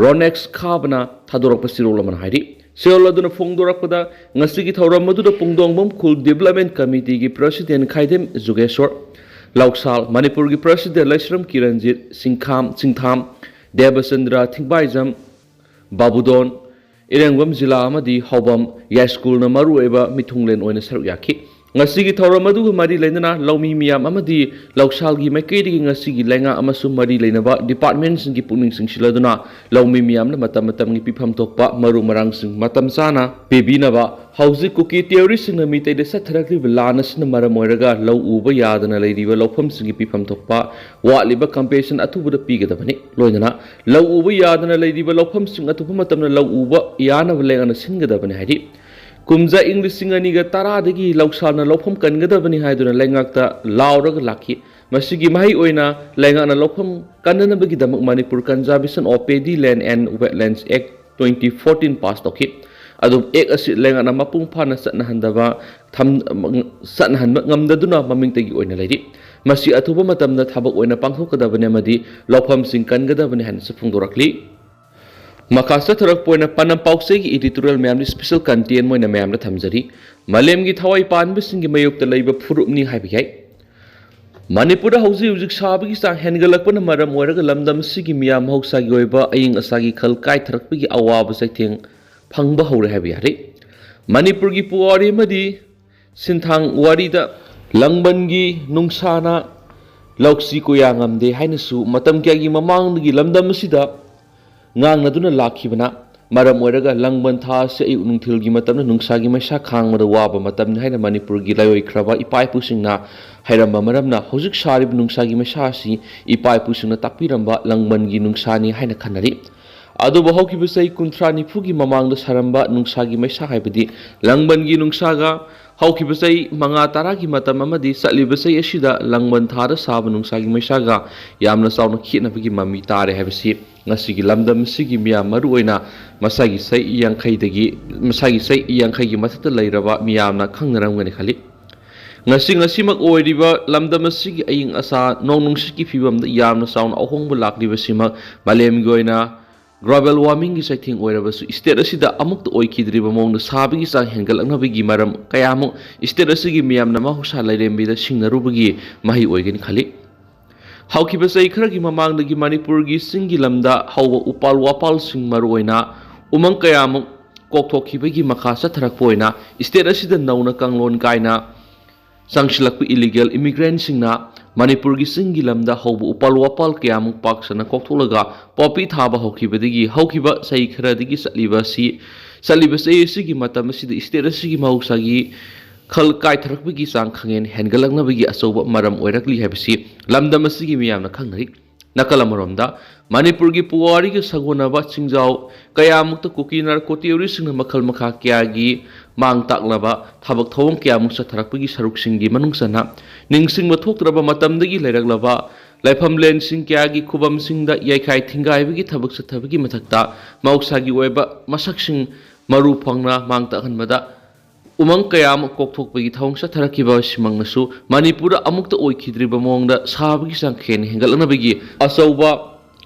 ꯔꯣꯅꯦꯛꯁ ꯈꯥꯕꯅ ꯊꯥꯗꯣꯔꯛꯄ ꯆꯦꯔꯣꯜ ꯑꯃꯅ ꯍꯥꯏꯔꯤ꯫ ꯆꯦꯔꯣꯜ ꯑꯗꯨꯅ ꯐꯣꯡꯗꯣꯔꯛꯄꯗ, ꯉꯁꯤꯒꯤ ꯊꯧꯔꯝ ꯑꯗꯨꯗ ꯄꯨꯡꯗꯣꯡꯕꯝ ꯈꯨꯜ ꯗꯤꯕꯂꯞꯃꯦꯟ ꯀꯃꯤꯇꯤꯒꯤ ꯄ꯭ꯔꯁꯤꯗꯦꯟ ꯈꯥꯏꯗꯦꯝ ꯖꯨꯒꯦꯁꯣꯔ, ꯂꯧꯁꯥꯜ ꯃꯅꯤꯄꯨꯔꯒꯤ ꯄ꯭ꯔꯁꯤꯗꯦꯟ ꯂꯩꯁ꯭ꯔꯝ ꯀꯤꯔꯟꯖꯤꯠ, ꯁꯤꯡꯈꯥꯝ ꯁꯤꯡꯊꯥꯝ, ꯗꯦꯕꯆꯟꯗ꯭ꯔ ꯊꯤꯡꯕꯥꯏꯖꯝ, ꯕꯥꯕꯨꯗꯣꯟ, ꯏꯔꯦꯡꯕꯝ ꯖꯤꯂꯥ ꯑꯃꯗꯤ ꯍꯥꯎꯕꯝ ꯌꯥꯏꯁ꯭ꯀꯨꯜꯅ ꯃꯔꯨꯑꯣꯏꯕ ꯃꯤꯊꯨꯡꯂꯦꯟ ꯑꯣꯏꯅ ꯁꯔꯨꯛ ꯌꯥꯈꯤ꯫ ꯉꯁꯤꯒꯤ ꯊꯧꯔꯝ ꯑꯗꯨꯒ ꯃꯔꯤ ꯂꯩꯅꯅ ꯂꯧꯃꯤ ꯃꯤꯌꯥꯝ ꯑꯃꯗꯤ ꯂꯧꯁꯥꯜꯒꯤ ꯃꯥꯏꯀꯩꯗꯒꯤ ꯉꯁꯤꯒꯤ ꯂꯩꯉꯥꯛ ꯑꯃꯁꯨꯡ ꯃꯔꯤ ꯂꯩꯅꯕ ꯗꯤꯄꯥꯔꯠꯃꯦꯟꯁꯤꯡꯒꯤ ꯄꯨꯛꯅꯤꯡ ꯆꯤꯡꯁꯤꯜꯂꯗꯨꯅ ꯂꯧꯃꯤ ꯃꯤꯌꯥꯝꯅ ꯃꯇꯝ ꯃꯇꯝꯒꯤ ꯄꯤꯐꯝ ꯊꯣꯛꯄ ꯃꯔꯨ ꯃꯔꯥꯡꯁꯤꯡ ꯃꯇꯝ ꯆꯥꯅ ꯄꯤꯕꯤꯅꯕ, ꯍꯧꯖꯤꯛ ꯀꯨꯀꯤ ꯇꯦꯔꯣꯔꯤꯁꯁꯤꯡꯅ ꯃꯤꯇꯩꯗ ꯆꯠꯊꯔꯛꯂꯤꯕ ꯂꯥꯟ ꯑꯁꯤꯅ ꯃꯔꯝ ꯑꯣꯏꯔꯒ ꯂꯧ ꯎꯕ ꯌꯥꯗꯅ ꯂꯩꯔꯤꯕ ꯂꯧꯐꯝꯁꯤꯡꯒꯤ ꯄꯤꯐꯝ ꯊꯣꯛꯄ ꯋꯥꯠꯂꯤꯕ ꯀꯝꯄꯦꯟꯁꯦꯁꯟ ꯑꯊꯨꯕꯗ ꯄꯤꯒꯗꯕꯅꯤ꯫ ꯂꯣꯏꯅꯅ ꯂꯧ ꯎꯕ ꯌꯥꯗꯅ ꯂꯩꯔꯤꯕ ꯂꯧꯐꯝꯁꯤꯡ ꯑꯊꯨꯕ ꯃꯇꯝꯗ ꯂꯧ ꯎꯕ ꯌꯥꯅꯕ ꯂꯩꯉꯥꯛꯅ ꯁꯤꯟꯒꯗꯕꯅꯤ ꯍꯥꯏꯔꯤ꯫ ꯀꯨꯝꯖꯥ ꯏꯪ ꯂꯤꯁꯤꯡ ꯑꯅꯤꯒ ꯇꯔꯥꯗꯒꯤ ꯂꯧꯁꯥꯜꯅ ꯂꯧꯐꯝ ꯀꯟꯒꯗꯕꯅꯤ ꯍꯥꯏꯗꯨꯅ ꯂꯩꯉꯥꯛꯇ ꯂꯥꯎꯔꯒ ꯂꯥꯛꯈꯤ꯫ ꯃꯁꯤꯒꯤ ꯃꯍꯩ ꯑꯣꯏꯅ ꯂꯩꯉꯥꯛꯅ ꯂꯧꯐꯝ ꯀꯟꯅꯅꯕꯒꯤꯗꯃꯛ Manipur Conservation of Paddy Land and Wetlands Act twenty fourteen pass ꯇꯧꯈꯤ꯫ ꯑꯗꯨꯕꯨ ꯑꯦꯛ ꯑꯁꯤ ꯂꯩꯉꯥꯛꯅ ꯃꯄꯨꯡ ꯐꯥꯅ ꯆꯠꯅꯍꯟꯗꯕ ꯊꯝ-, ꯆꯠꯅꯍꯟꯕ ꯉꯝꯗꯗꯨꯅ ꯃꯃꯤꯡꯇꯒꯤ ꯑꯣꯏꯅ ꯂꯩꯔꯤ꯫ ꯃꯁꯤ ꯑꯊꯨꯕ ꯃꯇꯝꯗ ꯊꯕꯛ ꯑꯣꯏꯅ ꯄꯥꯡꯊꯣꯛꯀꯗꯕꯅꯤ ꯑꯃꯗꯤ ꯂꯧꯐꯝꯁꯤꯡ ꯀꯟꯒꯗꯕꯅꯤ ꯍꯥꯏꯅꯁꯨ ꯐꯣꯡꯗꯣꯔꯛꯂꯤ꯫ ꯃꯈꯥ ꯆꯠꯊꯔꯛꯄ ꯑꯣꯏꯅ ꯄꯥꯟꯗꯝ ꯄꯥꯎꯆꯦꯒꯤ editorial ꯃꯌꯥꯝꯗꯤ special content ꯑꯣꯏꯅ ꯃꯌꯥꯝꯗ ꯊꯝꯖꯔꯤ꯫ ꯃꯥꯂꯦꯝꯒꯤ ꯊꯋꯥꯏ ꯄꯥꯟꯕꯁꯤꯡꯒꯤ ꯃꯥꯌꯣꯛꯇ ꯂꯩꯕ ꯐꯨꯔꯨꯞꯅꯤ ꯍꯥꯏꯕ ꯌꯥꯏ꯫ ꯃꯅꯤꯄꯨꯔꯗ ꯍꯧꯖꯤꯛ ꯍꯧꯖꯤꯛ ꯁꯥꯕꯒꯤ ꯆꯥꯡ ꯍꯦꯟꯒꯠꯂꯛꯄꯅ ꯃꯔꯝ ꯑꯣꯏꯔꯒ ꯂꯝꯗꯝ ꯑꯁꯤꯒꯤ ꯃꯤꯌꯥꯝ ꯃꯍꯧꯁꯥꯒꯤ ꯑꯣꯏꯕ ꯑꯏꯪ ꯑꯁꯥꯒꯤ ꯈꯜ ꯀꯥꯏꯊꯔꯛꯄꯒꯤ ꯑꯋꯥꯕ ꯆꯩꯊꯦꯡ ꯐꯪꯕ ꯍꯧꯔꯦ ꯍꯥꯏꯕ ꯌꯥꯔꯦ꯫ ꯃꯅꯤꯄꯨꯔꯒꯤ ꯄꯨꯋꯥꯔꯤ ꯑꯃꯗꯤ ꯁꯤꯟꯊꯥꯡ ꯋꯥꯔꯤꯗ ꯂꯥꯡꯕꯟꯒꯤ ꯅꯨꯡꯁꯥꯅ ꯂꯧꯁꯤ ꯀꯣꯌꯥ ꯉꯝꯗꯦ ꯍꯥꯏꯅꯁꯨ ꯃꯇꯝ ꯀꯌꯥꯒꯤ ꯃꯃꯥꯡꯗꯒꯤ ꯂꯝꯗꯝ ꯑꯁꯤꯗ ꯉꯥꯡꯅꯗꯨꯅ ꯂꯥꯛꯈꯤꯕꯅ ꯃꯔꯝ ꯑꯣꯏꯔꯒ ꯂꯥꯡꯕꯟ ꯊꯥ ꯑꯁꯤ ꯑꯌꯨꯛ ꯅꯨꯡꯊꯤꯜꯒꯤ ꯃꯇꯝꯗ ꯅꯨꯡꯁꯥꯒꯤ ꯃꯩꯁꯥ ꯈꯥꯡꯕꯗ ꯋꯥꯕ ꯃꯇꯝꯅꯤ ꯍꯥꯏꯅ ꯃꯅꯤꯄꯨꯔꯒꯤ ꯂꯥꯏꯑꯣꯏꯈ꯭ꯔꯕ ꯏꯄꯥ ꯏꯄꯨꯁꯤꯡꯅ ꯍꯥꯏꯔꯝꯕ ꯃꯔꯝꯅ ꯍꯧꯖꯤꯛ ꯁꯥꯔꯤꯕ ꯅꯨꯡꯁꯥꯒꯤ ꯃꯩꯁꯥ ꯑꯁꯤ ꯏꯄꯥ ꯏꯄꯨꯁꯤꯡꯅ ꯇꯥꯛꯄꯤꯔꯝꯕ ꯂꯥꯡꯕꯟꯒꯤ ꯅꯨꯡꯁꯥꯅꯤ ꯍꯥꯏꯅ ꯈꯟꯅꯔꯤ꯫ ꯑꯗꯨꯕꯨ ꯍꯧꯈꯤꯕ ꯆꯍꯤ ꯀꯨꯟꯊ꯭ꯔꯥ ꯅꯤꯐꯨꯒꯤ ꯃꯃꯥꯡꯗ ꯁꯥꯔꯝꯕ ꯅꯨꯡꯁꯥꯒꯤ ꯃꯩꯁꯥ ꯍꯥꯏꯕꯗꯤ ꯂꯥꯡꯕꯟꯒꯤ ꯅꯨꯡꯁꯥꯒ ꯍꯧꯈꯤꯕ ꯆꯍꯤ ꯃꯉꯥ ꯇꯔꯥꯒꯤ ꯃꯇꯝ ꯑꯃꯗꯤ ꯆꯠꯂꯤꯕ ꯆꯍꯤ ꯑꯁꯤꯗ ꯂꯥꯡꯕꯟ ꯊꯥꯗ ꯁꯥꯕ ꯅꯨꯡꯁꯥꯒꯤ ꯃꯩꯁꯥꯒ ꯌꯥꯝꯅ ꯆꯥꯎꯅ ꯈꯦꯠꯅꯕꯒꯤ ꯃꯃꯤ ꯇꯥꯔꯦ ꯍꯥꯏꯕꯁꯤ ꯉꯁꯤꯒꯤ ꯂꯝꯗꯝ ꯑꯁꯤꯒꯤ ꯃꯤꯌꯥꯝ, ꯃꯔꯨꯑꯣꯏꯅ ꯃꯁꯥꯒꯤ ꯆꯍꯤ ꯌꯥꯡꯈꯩꯗꯒꯤ, ꯃꯁꯥꯒꯤ ꯆꯍꯤ ꯌꯥꯡꯈꯩꯒꯤ ꯃꯊꯛꯇ ꯂꯩꯔꯕ ꯃꯤꯌꯥꯝꯅ ꯈꯪꯅꯔꯝꯒꯅꯤ ꯈꯜꯂꯤ꯫ ꯉꯁꯤ ꯉꯁꯤꯃꯛ ꯑꯣꯏꯔꯤꯕ ꯂꯝꯗꯝ ꯑꯁꯤꯒꯤ ꯑꯏꯪ ꯑꯁꯥ, ꯅꯣꯡ ꯅꯨꯡꯁꯤꯠꯀꯤ ꯐꯤꯕꯝꯗ ꯌꯥꯝꯅ ꯆꯥꯎꯅ ꯑꯍꯣꯡꯕ ꯂꯥꯛꯂꯤꯕꯁꯤꯃꯛ ꯃꯥꯂꯦꯝꯒꯤ ꯑꯣꯏꯅ global warmingꯒꯤ ꯆꯩꯊꯦꯡ ꯑꯣꯏꯔꯕꯁꯨ, state ꯑꯁꯤꯗ ꯑꯃꯨꯛꯇ ꯑꯣꯏꯈꯤꯗ꯭ꯔꯤꯕ ꯃꯑꯣꯡꯗ ꯁꯥꯕꯒꯤ ꯆꯥꯡ ꯍꯦꯟꯒꯠꯂꯛꯅꯕꯒꯤ ꯃꯔꯝ ꯀꯌꯥꯃꯨꯛ state ꯑꯁꯤꯒꯤ ꯃꯤꯌꯥꯝꯅ ꯃꯍꯧꯁꯥ ꯂꯥꯏꯔꯦꯝꯕꯤꯗ ꯁꯤꯡꯅꯔꯨꯕꯒꯤ ꯃꯍꯩ ꯑꯣꯏꯒꯅꯤ ꯈꯜꯂꯤ꯫ ꯍꯧꯈꯤꯕ ꯆꯍꯤ ꯈꯔꯒꯤ ꯃꯃꯥꯡꯗꯒꯤ ꯃꯅꯤꯄꯨꯔꯒꯤ ꯆꯤꯡꯒꯤ ꯂꯝꯗ ꯍꯧꯕ ꯎꯄꯥꯜ ꯋꯥꯄꯥꯜꯁꯤꯡ, ꯃꯔꯨꯑꯣꯏꯅ ꯎꯃꯪ ꯀꯌꯥꯃꯨꯛ ꯀꯣꯛꯊꯣꯛꯈꯤꯕꯒꯤ ꯃꯈꯥ ꯆꯠꯊꯔꯛꯄ ꯑꯣꯏꯅ, state ꯑꯁꯤꯗ ꯅꯧꯅ ꯀꯥꯡꯂꯣꯟ ꯀꯥꯏꯅ ꯆꯪꯁꯤꯜꯂꯛꯄ illegal immigrantꯁꯤꯡꯅ ꯃꯅꯤꯄꯨꯔꯒꯤ ꯆꯤꯡꯒꯤ ꯂꯝꯗ ꯍꯧꯕ ꯎꯄꯥꯜ ꯋꯥꯄꯥꯜ ꯀꯌꯥꯃꯨꯛ ꯄꯥꯛ ꯁꯟꯅ ꯀꯣꯛꯊꯣꯛꯂꯒ poppy ꯊꯥꯕ ꯍꯧꯈꯤꯕꯗꯒꯤ, ꯍꯧꯈꯤꯕ ꯆꯍꯤ ꯈꯔꯗꯒꯤ ꯆꯠꯂꯤꯕ ꯑꯁꯤ, ꯆꯠꯂꯤꯕ ꯆꯍꯤ ꯑꯁꯤꯒꯤ ꯃꯇꯝ ꯑꯁꯤꯗ state ꯑꯁꯤꯒꯤ ꯃꯍꯧꯁꯥꯒꯤ ꯈꯜ ꯀꯥꯏꯊꯔꯛꯄꯒꯤ ꯆꯥꯡ ꯈꯪꯍꯦꯟ ꯍꯦꯟꯒꯠꯂꯛꯅꯕꯒꯤ ꯑꯆꯧꯕ ꯃꯔꯝ ꯑꯣꯏꯔꯛꯂꯤ ꯍꯥꯏꯕꯁꯤ ꯂꯝꯗꯝ ꯑꯁꯤꯒꯤ ꯃꯤꯌꯥꯝꯅ ꯈꯪꯅꯔꯤ꯫ ꯅꯥꯀꯜ ꯑꯃꯔꯣꯝꯗ, ꯃꯅꯤꯄꯨꯔꯒꯤ ꯄꯨꯋꯥꯔꯤꯒ ꯁꯥꯒꯣꯟꯅꯕ ꯆꯤꯡꯖꯥꯎ ꯀꯌꯥꯃꯨꯛꯇ ꯀꯨꯀꯤ ꯅꯥꯔꯀꯣ ꯇꯦꯔꯣꯔꯤꯁꯁꯤꯡꯅ ꯃꯈꯜ ꯃꯈꯥ ꯀꯌꯥꯒꯤ ꯃꯥꯡ ꯇꯥꯛꯅꯕ ꯊꯕꯛ ꯊꯧꯑꯣꯡ ꯀꯌꯥꯃꯨꯛ ꯆꯠꯊꯔꯛꯄꯒꯤ ꯁꯔꯨꯛꯁꯤꯡꯒꯤ ꯃꯅꯨꯡ ꯆꯟꯅ, ꯅꯤꯡꯁꯤꯡꯕ ꯊꯣꯛꯇ꯭ꯔꯕ ꯃꯇꯝꯗꯒꯤ ꯂꯩꯔꯛꯂꯕ ꯂꯥꯏꯐꯝꯂꯦꯟꯁꯤꯡ ꯀꯌꯥꯒꯤ ꯈꯨꯕꯝꯁꯤꯡꯗ ꯌꯩꯈꯥꯏ ꯊꯤꯡꯒꯥꯏꯕꯒꯤ ꯊꯕꯛ ꯆꯠꯊꯕꯒꯤ ꯃꯊꯛꯇ, ꯃꯍꯧꯁꯥꯒꯤ ꯑꯣꯏꯕ ꯃꯁꯛꯁꯤꯡ ꯃꯔꯨ ꯐꯪꯅ ꯃꯥꯡ ꯇꯥꯛꯍꯟꯕꯗ ꯎꯃꯪ ꯀꯌꯥ ꯑꯃ ꯀꯣꯛꯊꯣꯛꯄꯒꯤ ꯊꯧꯑꯣꯡ ꯆꯠꯊꯔꯛꯈꯤꯕ ꯑꯁꯤꯃꯛꯅꯁꯨ ꯃꯅꯤꯄꯨꯔꯗ ꯑꯃꯨꯛꯇ ꯑꯣꯏꯈꯤꯗ꯭ꯔꯤꯕ ꯃꯑꯣꯡꯗ ꯁꯥꯕꯒꯤ ꯆꯥꯡ ꯍꯦꯟꯅ ꯍꯦꯟꯒꯠꯂꯛꯅꯕꯒꯤ ꯑꯆꯧꯕ,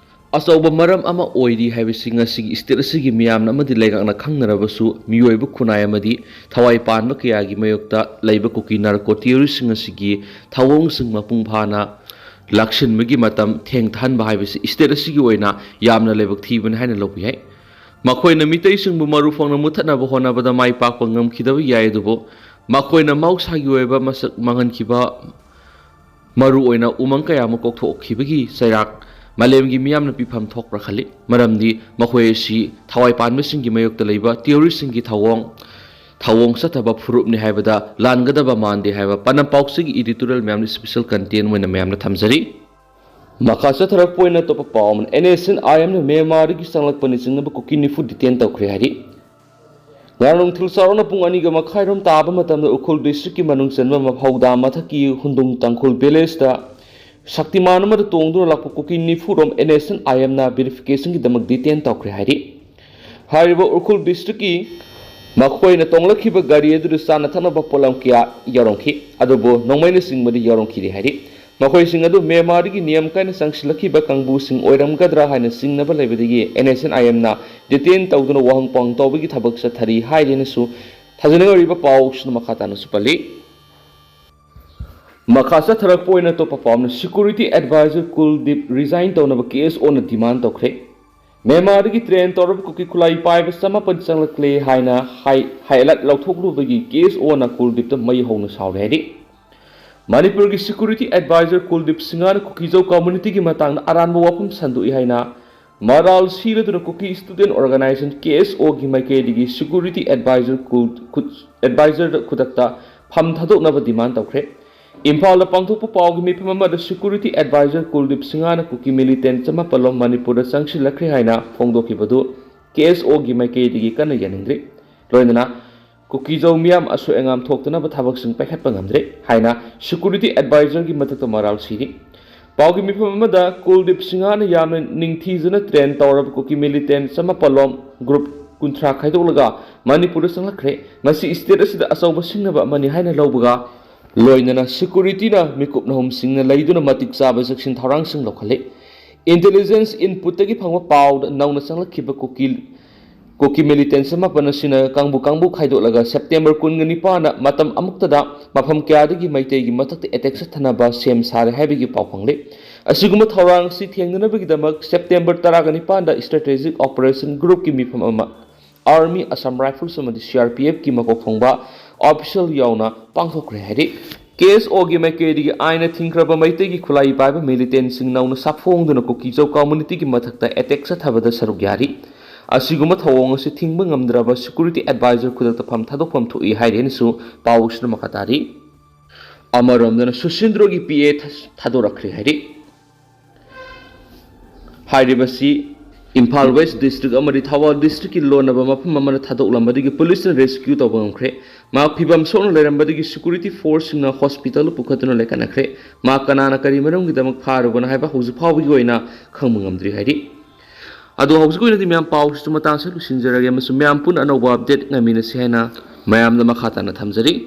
ꯑꯆꯧꯕ ꯃꯔꯝ ꯑꯃ ꯑꯣꯏꯔꯤ ꯍꯥꯏꯕꯁꯤ ꯉꯁꯤꯒꯤ state ꯑꯁꯤꯒꯤ ꯃꯤꯌꯥꯝꯅ ꯑꯃꯗꯤ ꯂꯩꯉꯥꯛꯅ ꯈꯪꯅꯔꯕꯁꯨ, ꯃꯤꯑꯣꯏꯕ ꯈꯨꯟꯅꯥꯏ ꯑꯃꯗꯤ ꯊꯋꯥꯏ ꯄꯥꯟꯕ ꯀꯌꯥꯒꯤ ꯃꯥꯌꯣꯛꯇ ꯂꯩꯕ ꯀꯨꯀꯤ ꯅꯥꯔꯀꯣ ꯇꯦꯔꯣꯔꯤꯁꯁꯤꯡ ꯑꯁꯤꯒꯤ ꯊꯧꯑꯣꯡꯁꯤꯡ ꯃꯄꯨꯡ ꯐꯥꯅ ꯂꯥꯛꯁꯤꯟꯕꯒꯤ ꯃꯇꯝ ꯊꯦꯡꯊꯍꯟꯕ ꯍꯥꯏꯕꯁꯤ state ꯑꯁꯤꯒꯤ ꯑꯣꯏꯅ ꯌꯥꯝꯅ ꯂꯥꯏꯕꯛ ꯊꯤꯕꯅꯤ ꯍꯥꯏꯅ ꯂꯧꯕ ꯌꯥꯏ꯫ ꯃꯈꯣꯏꯅ ꯃꯤꯇꯩꯁꯤꯡꯕꯨ ꯃꯔꯨ ꯐꯪꯅ ꯃꯨꯠꯊꯠꯅꯕ ꯍꯣꯠꯅꯕꯗ ꯃꯥꯏ ꯄꯥꯛꯄ ꯉꯝꯈꯤꯗꯕ ꯌꯥꯏ, ꯑꯗꯨꯕꯨ ꯃꯈꯣꯏꯅ ꯃꯍꯧꯁꯥꯒꯤ ꯑꯣꯏꯕ ꯃꯁꯛ ꯃꯥꯡꯍꯟꯈꯤꯕ, ꯃꯔꯨ ꯑꯣꯏꯅ ꯎꯃꯪ ꯀꯌꯥ ꯑꯃ ꯀꯣꯛꯊꯣꯛꯈꯤꯕꯒꯤ ꯆꯩꯔꯥꯛ ꯃꯥꯂꯦꯝꯒꯤ ꯃꯤꯌꯥꯝꯅ ꯄꯤꯐꯝ ꯊꯣꯛꯄ꯭ꯔꯥ ꯈꯜꯂꯤ꯫ ꯃꯔꯝꯗꯤ ꯃꯈꯣꯏ ꯑꯁꯤ ꯊꯋꯥꯏ ꯄꯥꯟꯕꯁꯤꯡꯒꯤ ꯃꯥꯌꯣꯛꯇ ꯂꯩꯕ ꯇꯦꯔꯣꯔꯤꯁꯁꯤꯡꯒꯤ ꯊꯧꯑꯣꯡ, ꯊꯧꯑꯣꯡ ꯆꯠꯊꯕ ꯐꯨꯔꯨꯞꯅꯤ ꯍꯥꯏꯕꯗ ꯂꯥꯟꯒꯗꯕ ꯃꯥꯟꯗꯦ ꯍꯥꯏꯕ ꯄꯥꯎꯆꯦꯒꯤ editorial ꯃꯌꯥꯝꯅ special content ꯑꯣꯏꯅ ꯃꯌꯥꯝꯅ ꯊꯝꯖꯔꯤ꯫ ꯃꯈꯥ ꯆꯠꯊꯔꯛꯄ ꯑꯣꯏꯅ ꯑꯇꯣꯞꯄ ꯄꯥꯎ ꯑꯃꯅ, NSCN-IMꯅ ꯃ꯭ꯌꯥꯟꯃꯥꯔꯗꯒꯤ ꯆꯪꯂꯛꯄꯅ ꯆꯤꯡꯅꯕ ꯀꯨꯀꯤ ꯅꯤꯐꯨ detain ꯇꯧꯈ꯭ꯔꯦ ꯍꯥꯏꯔꯤ꯫ ꯉꯔꯥꯡ ꯅꯨꯡꯊꯤꯜ ꯆꯥꯎꯔꯥꯛꯅ ꯄꯨꯡ ꯑꯅꯤꯒ ꯃꯈꯥꯏꯔꯣꯝ ꯇꯥꯕ ꯃꯇꯝꯗ ꯎꯈ꯭ꯔꯨꯜ ꯗꯤꯁꯇ꯭ꯔꯤꯛꯀꯤ ꯃꯅꯨꯡ ꯆꯟꯕ ꯃꯐꯧꯗꯥ ꯃꯊꯛꯀꯤ ꯍꯨꯟꯗꯨꯡ ꯇꯥꯡꯈꯨꯜ ꯚꯤꯂꯦꯖꯇ ꯁꯛꯇꯤꯃꯥꯟ ꯑꯃꯗ ꯇꯣꯡꯗꯨꯅ ꯂꯥꯛꯄ ꯀꯨꯀꯤ ꯅꯤꯐꯨꯔꯣꯝ ꯑꯦꯟ ꯑꯦꯁ ꯑꯦꯟ ꯑꯥꯏ ꯑꯦꯝꯅ ꯚꯦꯔꯤꯐꯤꯀꯦꯁꯟꯒꯤꯗꯃꯛ ꯗꯤꯇꯦꯟ ꯇꯧꯈ꯭ꯔꯦ ꯍꯥꯏꯔꯤ꯫ ꯍꯥꯏꯔꯤꯕ ꯎꯈ꯭ꯔꯨꯜ ꯗꯤꯁꯇ꯭ꯔꯤꯛꯀꯤ ꯃꯈꯣꯏꯅ ꯇꯣꯡꯂꯛꯈꯤꯕ ꯒꯥꯔꯤ ꯑꯗꯨꯗ ꯆꯥꯅ ꯊꯛꯅꯕ ꯄꯣꯠꯂꯝ ꯀꯌꯥ ꯌꯥꯎꯔꯝꯈꯤ, ꯑꯗꯨꯕꯨ ꯅꯣꯡꯃꯩꯅꯆꯤꯡꯕꯗꯤ ꯌꯥꯎꯔꯝꯈꯤꯗꯦ ꯍꯥꯏꯔꯤ꯫ ꯃꯈꯣꯏꯁꯤꯡ ꯑꯗꯨ ꯃ꯭ꯌꯥꯟꯃꯥꯔꯗꯒꯤ ꯅꯤꯌꯝ ꯀꯥꯏꯅ ꯆꯪꯁꯤꯜꯂꯛꯈꯤꯕ ꯀꯥꯡꯕꯨꯁꯤꯡ ꯑꯣꯏꯔꯝꯒꯗ꯭ꯔꯥ ꯍꯥꯏꯅ ꯆꯤꯡꯅꯕ ꯂꯩꯕꯗꯒꯤ ꯑꯦꯟ ꯑꯦꯁ ꯑꯦꯟ ꯑꯥꯏ ꯑꯦꯝꯅ ꯗꯤꯇꯦꯟ ꯇꯧꯗꯨꯅ ꯋꯥꯍꯪ ꯄꯥꯎꯍꯪ ꯇꯧꯕꯒꯤ ꯊꯕꯛ ꯆꯠꯊꯔꯤ ꯍꯥꯏꯔꯦꯅꯁꯨ ꯊꯥꯖꯅꯤꯡꯉꯥꯏ ꯑꯣꯏꯔꯤꯕ ꯄꯥꯎꯁꯤꯅ ꯃꯈꯥ ꯇꯥꯅꯁꯨ ꯄꯜꯂꯤ꯫ ꯃꯈꯥ ꯆꯠꯊꯔꯛꯄ ꯑꯣꯏꯅ ꯑꯇꯣꯞꯄ ꯄꯥꯎ ꯑꯃꯅ, ꯁꯦꯀ꯭ꯌꯨꯔꯤꯇꯤ ꯑꯦꯗꯚꯥꯏꯖꯔ ꯀꯨꯜꯗꯤꯞ ꯔꯤꯖꯥꯏꯟ ꯇꯧꯅꯕ ꯀꯦ ꯑꯦꯁ ꯑꯣꯅ ꯗꯤꯃꯥꯟ ꯇꯧꯈ꯭ꯔꯦ꯫ ꯃ꯭ꯌꯥꯟꯃꯥꯔꯗꯒꯤ ꯇ꯭ꯔꯦꯟ ꯇꯧꯔꯕ ꯀꯨꯀꯤ ꯈꯨꯠꯂꯥꯏ ꯄꯥꯏꯕ ꯆꯃꯥꯄꯟ ꯆꯪꯂꯛꯂꯦ ꯍꯥꯏꯅ ꯍꯥꯏ-, ꯍꯥꯏꯂꯥꯏꯠ ꯂꯧꯊꯣꯛꯂꯨꯕꯒꯤ ꯀꯦ ꯑꯦꯁ ꯑꯣꯅ ꯀꯨꯜꯗꯤꯞꯇ ꯃꯩ ꯍꯧꯅ ꯁꯥꯎꯔꯦ ꯍꯥꯏꯔꯤ꯫ ꯃꯅꯤꯄꯨꯔꯒꯤ ꯁꯦꯀ꯭ꯌꯨꯔꯤꯇꯤ ꯑꯦꯗꯚꯥꯏꯖꯔ ꯀꯨꯜꯗꯤꯞ ꯁꯤꯡꯍꯅ ꯀꯨꯀꯤꯖꯧ ꯀꯝꯃ꯭ꯌꯨꯅꯤꯇꯤꯒꯤ ꯃꯇꯥꯡꯗ ꯑꯔꯥꯟꯕ ꯋꯥꯐꯝ ꯁꯟꯗꯣꯛꯏ ꯍꯥꯏꯅ ꯃꯔꯥꯜ ꯁꯤꯔꯗꯨꯅ ꯀꯨꯀꯤ ꯁ꯭ꯇꯨꯗꯦꯟꯠ ꯑꯣꯔꯒꯅꯥꯏꯖꯦꯁꯟ, ꯀꯦ ꯑꯦꯁ ꯑꯣꯒꯤ ꯃꯥꯏꯀꯩꯗꯒꯤ ꯁꯦꯀ꯭ꯌꯨꯔꯤꯇꯤ ꯑꯦꯗꯚꯥꯏꯖꯔ ꯀꯨꯜ-, ꯈꯨꯠ-, ꯑꯦꯗꯚꯥꯏꯖꯔꯗ ꯈꯨꯗꯛꯇ ꯐꯝ ꯊꯥꯗꯣꯛꯅꯕ ꯗꯤꯃꯥꯟ ꯇꯧꯈ꯭ꯔꯦ꯫ ꯏꯝꯐꯥꯜꯗ ꯄꯥꯡꯊꯣꯛꯄ ꯄꯥꯎꯒꯤ ꯃꯤꯐꯝ ꯑꯃꯗ ꯁꯦꯀ꯭ꯌꯨꯔꯤꯇꯤ ꯑꯦꯗꯚꯥꯏꯖꯔ ꯀꯨꯜꯗꯤꯞ ꯁꯤꯡꯍꯅ ꯀꯨꯀꯤ ꯃꯤꯂꯤꯇꯦꯟꯠ ꯆꯃꯥꯄꯜꯂꯣꯝ ꯃꯅꯤꯄꯨꯔꯗ ꯆꯪꯁꯤꯜꯂꯛꯈ꯭ꯔꯦ ꯍꯥꯏꯅ ꯐꯣꯡꯗꯣꯛꯈꯤꯕꯗꯨ ꯀꯦ ꯑꯦꯁ ꯑꯣꯒꯤ ꯃꯥꯏꯀꯩꯗꯒꯤ ꯀꯟꯅ ꯌꯥꯅꯤꯡꯗ꯭ꯔꯤ꯫ ꯂꯣꯏꯅꯅ ꯀꯨꯀꯤꯖꯧ ꯃꯤꯌꯥꯝ ꯑꯁꯣꯏ ꯑꯉꯥꯝ ꯊꯣꯛꯇꯅꯕ ꯊꯕꯛꯁꯤꯡ ꯄꯥꯏꯈꯠꯄ ꯉꯝꯗ꯭ꯔꯦ ꯍꯥꯏꯅ ꯁꯦꯀ꯭ꯌꯨꯔꯤꯇꯤ ꯑꯦꯗꯚꯥꯏꯖꯔꯒꯤ ꯃꯊꯛꯇ ꯃꯔꯥꯜ ꯁꯤꯔꯤ꯫ ꯄꯥꯎꯒꯤ ꯃꯤꯐꯝ ꯑꯃꯗ ꯀꯨꯜꯗꯤꯞ ꯁꯤꯡꯍꯅ ꯌꯥꯝꯅ ꯅꯤꯡꯊꯤꯖꯅ ꯇ꯭ꯔꯦꯟ ꯇꯧꯔꯕ ꯀꯨꯀꯤ ꯃꯤꯂꯤꯇꯦꯟꯠ ꯆꯃꯥꯄꯜꯂꯣꯝ ꯒ꯭ꯔꯨꯞ ꯀꯨꯟꯊ꯭ꯔꯥ ꯈꯥꯏꯗꯣꯛꯂꯒ ꯃꯅꯤꯄꯨꯔꯗ ꯆꯪꯂꯛꯈ꯭ꯔꯦ꯫ ꯃꯁꯤ ꯁ꯭ꯇꯦꯠ ꯑꯁꯤꯗ ꯑꯆꯧꯕ ꯁꯤꯡꯅꯕ ꯑꯃꯅꯤ ꯍꯥꯏꯅ ꯂꯧꯕꯒ ꯂꯣꯏꯅꯅ ꯁꯦꯀ꯭ꯌꯨꯔꯤꯇꯤꯅ ꯃꯤꯀꯨꯞ ꯅꯍꯨꯝꯁꯤꯡꯅ ꯂꯩꯗꯨꯅ ꯃꯇꯤꯛ ꯆꯥꯕ ꯆꯦꯛꯁꯤꯟ ꯊꯧꯔꯥꯡꯁꯤꯡ ꯂꯧꯈꯠꯂꯤ꯫ ꯏꯟꯇꯦꯂꯤꯖꯦꯟꯁ ꯏꯟꯄꯨꯠꯇꯒꯤ ꯐꯪꯕ ꯄꯥꯎꯗ ꯅꯧꯅ ꯆꯪꯂꯛꯈꯤꯕ ꯀꯨꯀꯤ ꯀꯨꯀꯤ ꯃꯤꯂꯤꯇꯦꯟꯠ ꯆꯃꯥꯄꯜ ꯑꯁꯤꯅ ꯀꯥꯡꯕꯨ ꯀꯥꯡꯕꯨ ꯈꯥꯏꯗꯣꯛꯂꯒ ꯁꯦꯞꯇꯦꯝꯕꯔ ꯀꯨꯟꯒ ꯅꯤꯄꯥꯟꯗ ꯃꯇꯝ ꯑꯃꯨꯛꯇꯗ ꯃꯐꯝ ꯀꯌꯥꯗꯒꯤ ꯃꯩꯇꯩꯒꯤ ꯃꯊꯛꯇ ꯑꯦꯇꯦꯛ ꯆꯠꯊꯅꯕ ꯁꯦꯝ ꯁꯥꯔꯦ ꯍꯥꯏꯕꯒꯤ ꯄꯥꯎ ꯐꯪꯂꯤ꯫ ꯑꯁꯤꯒꯨꯝꯕ ꯊꯧꯔꯥꯡ ꯑꯁꯤ ꯊꯦꯡꯅꯅꯕꯒꯤꯗꯃꯛ ꯁꯦꯞꯇꯦꯝꯕꯔ ꯇꯔꯥꯒ ꯅꯤꯄꯥꯟꯗ ꯁ꯭ꯇ꯭ꯔꯦꯇꯦꯖꯤꯛ ꯑꯣꯄꯔꯦꯁꯟ ꯒ꯭ꯔꯨꯞꯀꯤ ꯃꯤꯐꯝ ꯑꯃ ꯑꯥꯔꯃꯤ, ꯑꯁꯥꯝ ꯔꯥꯏꯐꯜꯁ ꯑꯃꯗꯤ ꯁꯤ ꯑꯥꯔ ꯄꯤ ꯑꯦꯐꯀꯤ ꯃꯀꯣꯛ ꯊꯣꯡꯕ ꯑꯣꯐꯤꯁꯤꯌꯦꯜ ꯌꯥꯎꯅ ꯄꯥꯡꯊꯣꯛꯈ꯭ꯔꯦ ꯍꯥꯏꯔꯤ꯫ ꯀꯦ ꯑꯦꯁ ꯑꯣꯒꯤ ꯃꯥꯏꯀꯩꯗꯒꯤ ꯑꯥꯏꯟꯅ ꯊꯤꯡꯈ꯭ꯔꯕ ꯃꯩꯇꯩꯒꯤ ꯈꯨꯠꯂꯥꯏ ꯄꯥꯏꯕ ꯃꯤꯂꯤꯇꯦꯟꯠꯁꯤꯡ ꯅꯧꯅ ꯁꯥꯐꯣꯡꯗꯨꯅ ꯀꯨꯀꯤꯖꯧ ꯀꯝꯃ꯭ꯌꯨꯅꯤꯇꯤꯒꯤ ꯃꯊꯛꯇ ꯑꯦꯇꯦꯛ ꯆꯠꯊꯕꯗ ꯁꯔꯨꯛ ꯌꯥꯔꯤ꯫ ꯑꯁꯤꯒꯨꯝꯕ ꯊꯧꯑꯣꯡ ꯑꯁꯤ ꯊꯤꯡꯕ ꯉꯝꯗ꯭ꯔꯕ ꯁꯦꯀ꯭ꯌꯨꯔꯤꯇꯤ ꯑꯦꯗꯚꯥꯏꯖꯔ ꯈꯨꯗꯛꯇ ꯐꯝ ꯊꯥꯗꯣꯛꯐꯝ ꯊꯣꯛꯏ ꯍꯥꯏꯔꯦꯅꯁꯨ ꯄꯥꯎꯁꯤꯅ ꯃꯈꯥ ꯇꯥꯔꯤ꯫ ꯑꯃꯔꯣꯝꯗꯅ ꯁꯨꯁꯤꯟꯗ꯭ꯔꯣꯒꯤ ꯄꯤ ꯑꯦ ꯊ-, ꯊꯥꯗꯣꯔꯛꯈ꯭ꯔꯦ ꯍꯥꯏꯔꯤ꯫ ꯍꯥꯏꯔꯤꯕꯁꯤ ꯏꯝꯐꯥꯜ ꯋꯦꯁ ꯗꯤꯁꯇ꯭ꯔꯤꯛ ꯑꯃꯗꯤ ꯊꯧꯕꯥꯜ ꯗꯤꯁꯇ꯭ꯔꯤꯛꯀꯤ ꯂꯣꯟꯅꯕ ꯃꯐꯝ ꯑꯃꯗ ꯊꯥꯗꯣꯛꯂꯝꯕꯗꯒꯤ ꯄꯨꯂꯤꯁꯅ ꯔꯦꯁꯀ꯭ꯌꯨ ꯇꯧꯕ ꯉꯝꯈ꯭ꯔꯦ꯫ ꯃꯍꯥꯛ ꯐꯤꯕꯝ ꯁꯣꯛꯅ ꯂꯩꯔꯝꯕꯗꯒꯤ ꯁꯦꯀ꯭ꯌꯨꯔꯤꯇꯤ ꯐꯣꯔꯁꯁꯤꯡꯅ ꯍꯣꯁꯄꯤꯇꯥꯜꯗ ꯄꯨꯈꯠꯇꯨꯅ ꯂꯩꯈꯠꯅꯈ꯭ꯔꯦ꯫ ꯃꯍꯥꯛ ꯀꯅꯥꯅ ꯀꯔꯤ ꯃꯔꯝꯒꯤꯗꯃꯛ ꯐꯥꯔꯨꯕꯅꯣ ꯍꯥꯏꯕ ꯍꯧꯖꯤꯛ ꯐꯥꯎꯕꯒꯤ ꯑꯣꯏꯅ ꯈꯪꯕ ꯉꯝꯗ꯭ꯔꯤ ꯍꯥꯏꯔꯤ꯫ ꯑꯗꯣ ꯍꯧꯖꯤꯛꯀꯤ ꯑꯣꯏꯅꯗꯤ ꯃꯌꯥꯝ ꯄꯥꯎꯁꯤꯁꯨ ꯃꯇꯥꯡꯁꯤꯗ ꯂꯣꯏꯁꯤꯟꯖꯔꯒꯦ ꯑꯃꯁꯨꯡ ꯃꯌꯥꯝ ꯄꯨꯟꯅ ꯑꯅꯧꯕ ꯑꯞꯗꯦꯠ ꯉꯥꯏꯃꯤꯟꯅꯁꯤ ꯍꯥꯏꯅ ꯃꯌꯥꯝꯗ ꯃꯈꯥ ꯇꯥꯅ ꯊꯝꯖꯔꯤ꯫